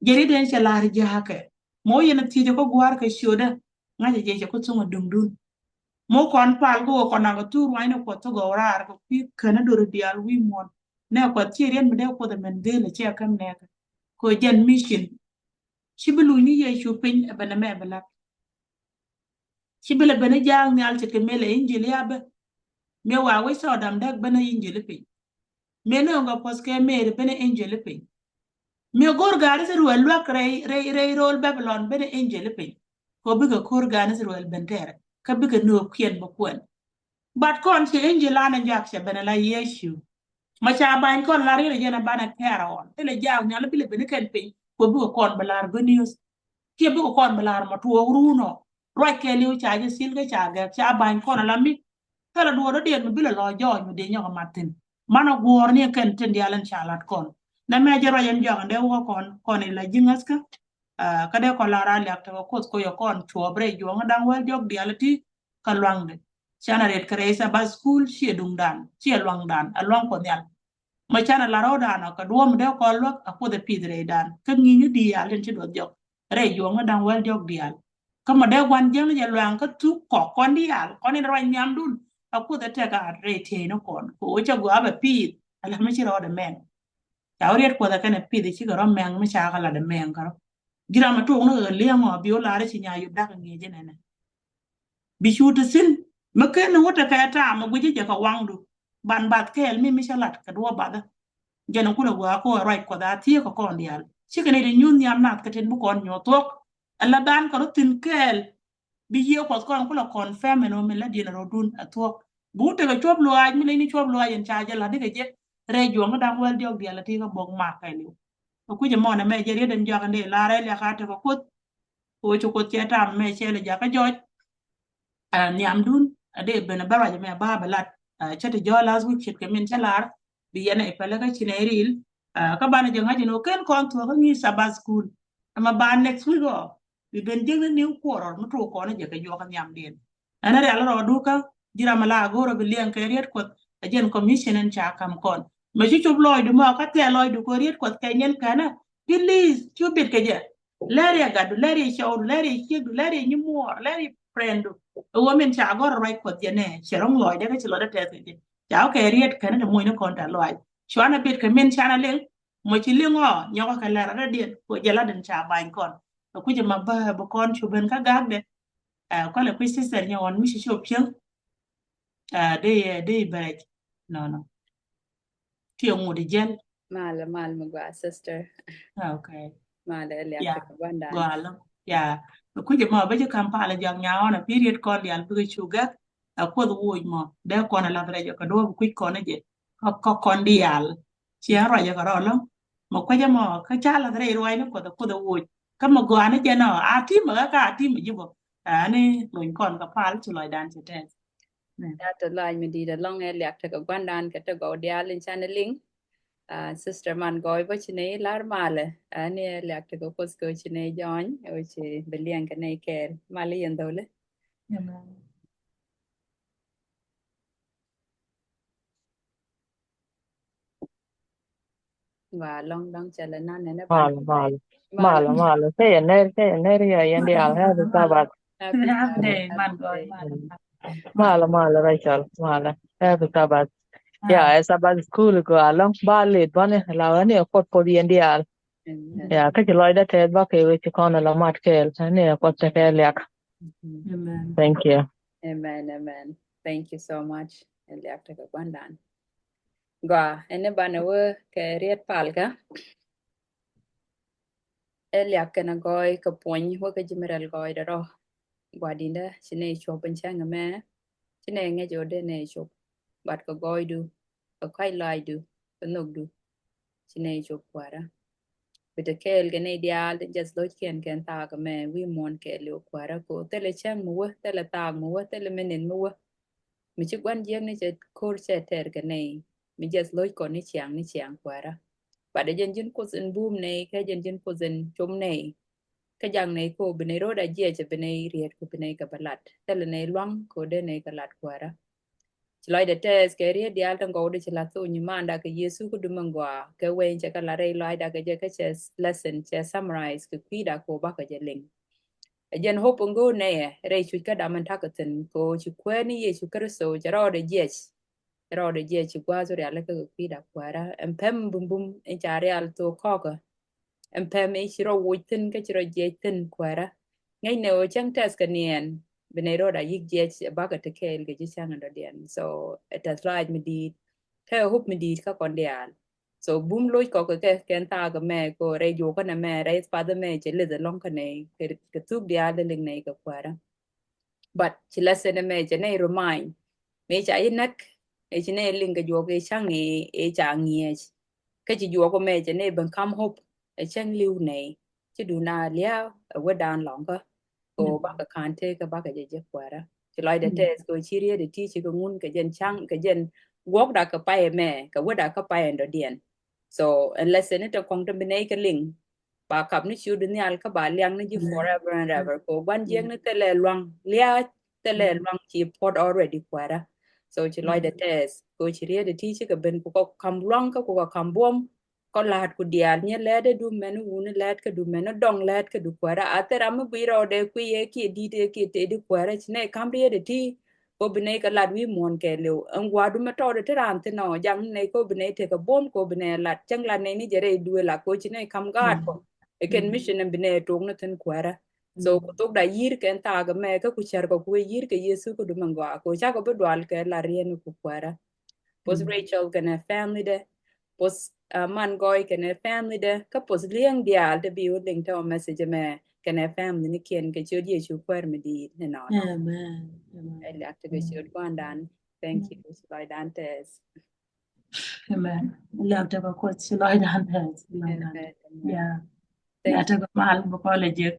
Jɛ ri den cɛ la̱r ja̱a̱kɛ. Mɔ yɛn a thiecɛ kä gua̱a̱r kɛ ciötdä. Ŋa̱cɛ jɛ cɛ kä thuŋ a duŋdun. Mɔ kɔn pal kä wä kɔn nak a thur ruanyni Kuɔth thugɛ wä raar kɛ kui̱ känä dori diaal wi̱i̱ muɔ̱n. Nɛ Kuɔth ci riet mi dee Kuoth ɛmɛn dhil a cɛ kän nɛɛkɛ. Kɛ jɛn mission. Ci bi luny ni Yecu piny ɛ ben ɛmɛ bi lat. Ci bi lɛ ben i̱ jaak nhial ce̱tkɛ mëë lɛ injil ya ben. Mëë wa wec Sodom däk ben i̱ injil i̱ piny. Mëë nööŋ kɛ puɔ̱th kɛ Mary ben i̱ injil i̱ piny. Mëë go̱r gaari Israel luäk rɛy, rɛy, rɛy ro̱o̱l Babilon ben i̱ injil i̱ piny. Kɛ bikɛ ko̱r gaari Israel ben tɛɛrɛ. Kä bikɛ nöökiɛn bä kuɛn. But kɔn ci injil an in jak cɛ ben ala Yecu. Ma ca bany kɔn la riet jɛn a banɛ kɛɛr a ɣɔn. Thilɛ jaak nhial bi lɛ ben i̱ kɛn piny. Kɛ bikɛ kɔn bi lar good news. Kiɛ bikɛ kɔn bi lar ma tuɔɔk run ɔ. Ruac kɛɛliw ca jɛ thil kä ca gɛk ca bany kɔn ala mi. Thilɛ duɔɔr dɔ̱diɛn mi bi lɛ lɔ jɔɔc mi dee nyɔk a mat thi̱n. Manɛ guɔ̱ɔ̱r ni kɛn tin diaal in ca lat kɔn. Nɛ mɛ jɛ ruac ɛn jɔak ɛn dee wä kɔn kɔn ila ji̱ ŋäthkä. Kä dee kɔn la raan liak tekɛ Kuoth koyɛ kɔn cuɔp rɛy juɔ̱ŋ da̱ŋ wäl jɔk diaal ti kä luaŋdɛ. Canɛ ret kɛ rɛy Sabbath school ciɛ duŋdan ciɛ luaŋdan a luaŋ Kuɔth nhial. Ma canɛ la rɔ̱dan ɔ kɛ duɔ̱ɔ̱m dee kɔn luäk a Kuoth ɛ pith rɛydan kä ŋi̱i̱ni diaal tin ci duɔth jɔk rɛy juɔ̱ŋ da̱ŋ wäl jɔk diaal. Kä ma dee gua̱n jiäkni jɛ luaŋ kä thuk kɔk kɔn diaal kɔn in ruac nhiamdun a Kuoth ɛ tɛk a rɛy tieyni kɔn kɛ ɣöö cɛ gɔaa bɛ pith. Ala mi ci rɔɔdɛ mɛn. Ca wä riet Kuɔth ɛ kɛnɛ pith cikɛ rɔ mɛŋ mi ca kɛ lat ɛ mɛŋ kärɔ. Ji̱ ram ɛ tuɔɔk ni kɛ li̱eŋ ɔ bi wä lar i̱ ci nya yop dak ɛ ŋi̱eec inɛnɛ. Bi cu ti thi̱n mi ken ni wä tekɛ taam ɛ guic i̱ jɛ kɛ waŋdu. Ban bath kɛɛl mi mi cä lat kɛ duɔ̱ɔ̱p bathä. Jɛn ɛ kulɛ gɔaa kä ɛ ruac Kuɔth a thieek kɛ kɔn diaal cikɛ nɛy ti nyuuth nhiam nath kɛ tin bi kɔn nyuɔ̱th thuɔ̱k. Ɛ la dhan kɛ rɔ thi̱n kɛɛl. Bi Yiëë Kuɔth kɔn kulɛ confirm ɛn ɣöö min la diɛn rɔ̱dun ɛ thuɔ̱k. Bi wut tekɛ cuɔp luaac mi leny ni cuɔp luaac ɛn ca jɛ la̱t dikɛ jɛ rɛy juɔ̱ŋ da̱ŋ wäl diɔ̱k diaal ɛ ti kä bok mak kɛɛliw. Ɛ kui̱c ɛmɔn ɛmɛ jɛ riet ɛn jɔak ɛn dee la̱r ɛ liak a tekɛ Kuoth. Kɛ ɣöö ci Kuoth cɛ tam ɛmɛ cɛ lɛ jakä jɔc. Ɛ nhiamdun ɛ dee ben ɛ bä ruac ɛmɛ ba bɛ lat. Ɛ cä ti jɔ̱ɔ̱k last week ce̱tkɛ min cä lar bi yɛn ɛ pɛlɛ kä ci nɛ ril. Ɛ kä banɛ jɛ ŋa̱c ɛn ɣöö ken kɔn thuɔ̱k kä ŋi̱i̱c Sabbath school. Ɛmɛ ba next week ɔ. Bi ben jiäkni niw kuɔrɔr mi tuɔɔk kɔn jɛ kɛ juɔk nhiamdiɛn. Ɛn a rial rɔ dukä ji̱ ram a la go̱o̱r a bi liɛŋ kɛ riet Kuɔth. A jɛn commission ɛn ca kam kɔn mɛ cu cop lɔɔcdu mɔ kä thɛɛ lɔɔcdu kɛ riet Kuɔth kɛ nyɛn kɛnɛ. Please cu bit kɛ jɛ. Lɛr yɛ gatdu, lɛr yɛ cɔwdu, lɛr yɛ ciekdu, lɛr yɛ nyimuɔɔr, lɛr yɛ frienddu. Ɛ wä min ca gɔr ruac Kuɔth jɛ nɛ cɛ rɔŋ lɔɔcdɛ kä ci lɔcdɛ tɛth kɛ jɛ. Ca wä kɛ riet kɛnɛ te moc ni kɔn ta lɔac. Cuanɛ bit kɛ min canɛ liŋ. Mɔ ci liŋ ɔ nyɔkɔ kɛ lɛr rɛdiɛn kɛ jɛ la den ca bany kɔn. Kɛ kucɛ ma bä bi kɔn cu ben kä gakdɛ. Ɛ kɔlɛ kui̱ sister nyɛ ɣɔn mi ci cop cieŋ. Ɛ dee dee bɛrɛc. No no. Tiɛ ŋut jɛl. Mal mal mi gua sister. Okay. Mal ɛ liak kɛ guandan. Gua lɔ. Ya. Kui̱ jɛ mɔ bä jɛ Kampala jɔak nya ɣɔn a period kɔn dial bikɛ cu gak. A Kuoth woc mɔ dee kɔn a lath rɛc ɔ kɛ duɔp kui̱ kɔn jɛ. Kä kä kɔn diaal. Ciɛ ruac ɛ kɛ rɔ lɔ. Mɛ kuecä mɔ kä ca lath rɛy ruac ni Kuoth ɛ Kuoth ɛ woc. Kä mɛ gɔaa ni jɛn ɔ a tim ɛ kä a tim ɛ ji̱ bɔ. Ani luny kɔn kɛ pal ci lɔcdan ci tɛth. Ya te lɔac mi di̱i̱t ɛlɔŋ ɛ liak tekɛ gua̱ndan kɛ te gɔw diaal in canɛ liŋ. Sister man gɔɔy bä ci nɛ i̱ lar malɛ ani ɛ liak tekɛ Kuoth kɛ ci nɛ jɔny ɛ ci bi liɛŋ kɛ nɛ kɛɛl mal i̱ yɛn dhɔlɛ. Malɛ malɛ malɛ malɛ. Kɛ yɛ ner kɛ yɛ ner yɛ yɛn diaal. Happy Sabbath. Happy day man gɔɔy. Malɛ malɛ Rachel malɛ. Happy Sabbath. Ya ɛ Sabbath school kɛ alɔŋ ba lit bani la wani ɛ Kuoth Kuoth yɛn diaal. Ya kä ci lɔcdä tɛth ba kɛ wee ci kɔn la mat kɛɛl ni ɛ Kuoth tekɛ liak. Thank you. Amen amen. Thank you so much. Ɛ liak tekɛ gua̱ndan. Gɔaa ɛn i̱ banɛ wee kɛ riet palkä. Ɛ liak kɛn a gɔɔy kɛ puɔ̱ny wee kɛ ji̱ mi rɛl gɔɔy dɛ rɔ. Gua̱dindä ci nɛ cuɔp in cäŋ ɛmɛ. Ci nɛ ŋäc ɣöö dee nɛ cuɔp. But kɛ gɔɔydu kɛ kac lɔaacdu kɛ nhökdu. Ci nɛ cuɔp Kuäärä. Bi te kɛɛl kɛ nɛ diaal ti jɛth lo̱ckiɛn kɛn thaak ɛmɛ wi̱i̱ muɔ̱ɔ̱n kɛɛliw Kuäärä kɛ ɣöö thilɛ cäŋ mi wä thilɛ thaak mi wä thilɛ minit mi wä. Mi ci gua̱n jiäkni cɛ ko̱r cɛ tɛr kɛ nɛy mi jiɛth lo̱c kɔn ni ciaŋ ni ciaŋ Kuäärä. Bat ɛ jɛn ji̱n Kuoth in buum nɛy kɛ jɛn ji̱n Kuoth in com nɛy. Kä jaŋ nɛy ko bi nɛy ro̱o̱da jiɛc bi nɛy riet ku bi nɛy kɛ bä lat thilɛ nɛy luaŋ ko dee nɛy kɛ lat Kuäärä. Ci lɔcdɛ tɛth kɛ riet diaal ti gɔwdɛ ci lath thok nyimaanda kɛ Yecu kä dumɛ gɔaa kɛ weny cɛ kɛ lat rɛy lɔcda kɛ jɛ kä cɛ lesson cɛ summarize kɛ kui̱da ko bakɛ jɛ liŋ. Ɛ jɛn hope in go̱o̱r nɛyɛ rɛy cuc kä dam in takä thi̱n ko ci Kuäär ni Yecu Kritho cɛ rɔɔdɛ jiɛc. Cɛ rɔɔdɛ jiɛc ci gua̱a̱th rialikä kɛ kui̱da Kuäärä ɛn pɛm bumbum in ca rial thok kɔkä. Ɛn pɛm in ci rɔ woc thi̱n kä ci rɔ jiɛc thi̱n Kuäärä. Ŋäcnɛ ɣöö cäŋ tɛth kɛ niɛn bi nɛy rɔɔda yi̱k jiɛc ɛ bakɛ ti kɛɛl kɛ ji̱ cäŋ in dɔ̱diɛn. So ɛ tɛth lɔaac mi di̱i̱t kä ɛ hope mi di̱i̱t kä kɔn diaal. So bum loc kɔk kɛ kɛn thaak mɛ ko rɛy juɔk kɛn mɛ rɛy path mɛ cɛ lith ɛlɔŋ kɛn kɛ thuk diaal dee liŋ nɛ kɛ Kuäärä. But ci lesson mɛ cɛ nɛ remind mɛ ca yi näk ɛ ci nɛ liŋ kɛ juɔk ɛ caŋ ɛ ca ŋiɛc. Kä ci juɔk mɛ cɛ nɛ ben kam hope ɛ cäŋ liw nɛ ci dun a liaw ɛ wä dan lɔŋ kä. Ko bakɛ ka̱n tëëkä bakɛ jɛ jek Kuäärä. Ci lɔcdɛ tɛth ko ci riet ɛ ti ci kɛ ŋun kɛ jɛn caŋ kɛ jɛn guɔkda kɛ pay ɛmɛ kɛ wäda kä pay ɛn dɔ̱diɛn. So ɛn lesson ni te kɔŋ te bi nɛy kɛ liŋ. Ba kap ni ciötdu nhial kä ba liaŋ ni ji̱ forever and ever. Ko gua̱n jiäkni thilɛ luaŋ lia̱a̱ thilɛ luaŋ ci puɔt already Kuäärä. So ci lɔcdɛ tɛth ko ci riet ɛ ti ci kɛ ben ku kɔ kam luaŋ kä ku kɔ kam buɔ̱m. Kɔ la̱a̱t ku diaal nyɛ lɛɛt ɛ du mɛn wuni lɛɛt kä du mɛn dɔŋ lɛɛt kä du Kuäärä a thil ram mi guiy rɔɔdɛ kuiy ɛ kiɛ di̱t ɛ kiɛ tëë di Kuäärä ci nɛ ka̱m riet ɛ ti. Ko bi nɛy kɛ lat wi̱i̱ muɔ̱ɔ̱n kɛɛliw ɛn gua̱a̱du mɛ tɔɔdɛ ti raan thin ɔ jaŋ ni nɛy ko bi nɛy tekɛ buɔ̱m ko bi nɛy lat cäŋ lat nɛy ni jɛ rɛy duëë la ko ci nɛy ka̱m gaat kɔ. Ɛ kɛn mission ɛn bi nɛy tok ni thin Kuäärä. So ku thokda yi̱i̱r kɛn thaak ɛmɛ kä ku cär kɔ ku wee yi̱i̱r kɛ Yecu kä du mɛ gɔaa ko cakɔ bi dual kɛ lat riet ni ku Kuäärä. Poth Rachel kɛnɛ family dɛ. Poth man gɔɔy kɛnɛ family dɛ kä poth liɛŋ diaal te bi wä liŋ te ɔ message mɛ kɛnɛ family ni kiɛn kɛ ciöt Yecu Kuäär mi di̱i̱t ni nɔnɔ. Ɛ liak te kɛ ciöt gua̱ndan. Thank you ci lɔcdan tɛth. Amen. Liak te kɛ Kuoth ci lɔcdan tɛth. Yeah. Liak te kɛ mal bä kɔlɛ jek.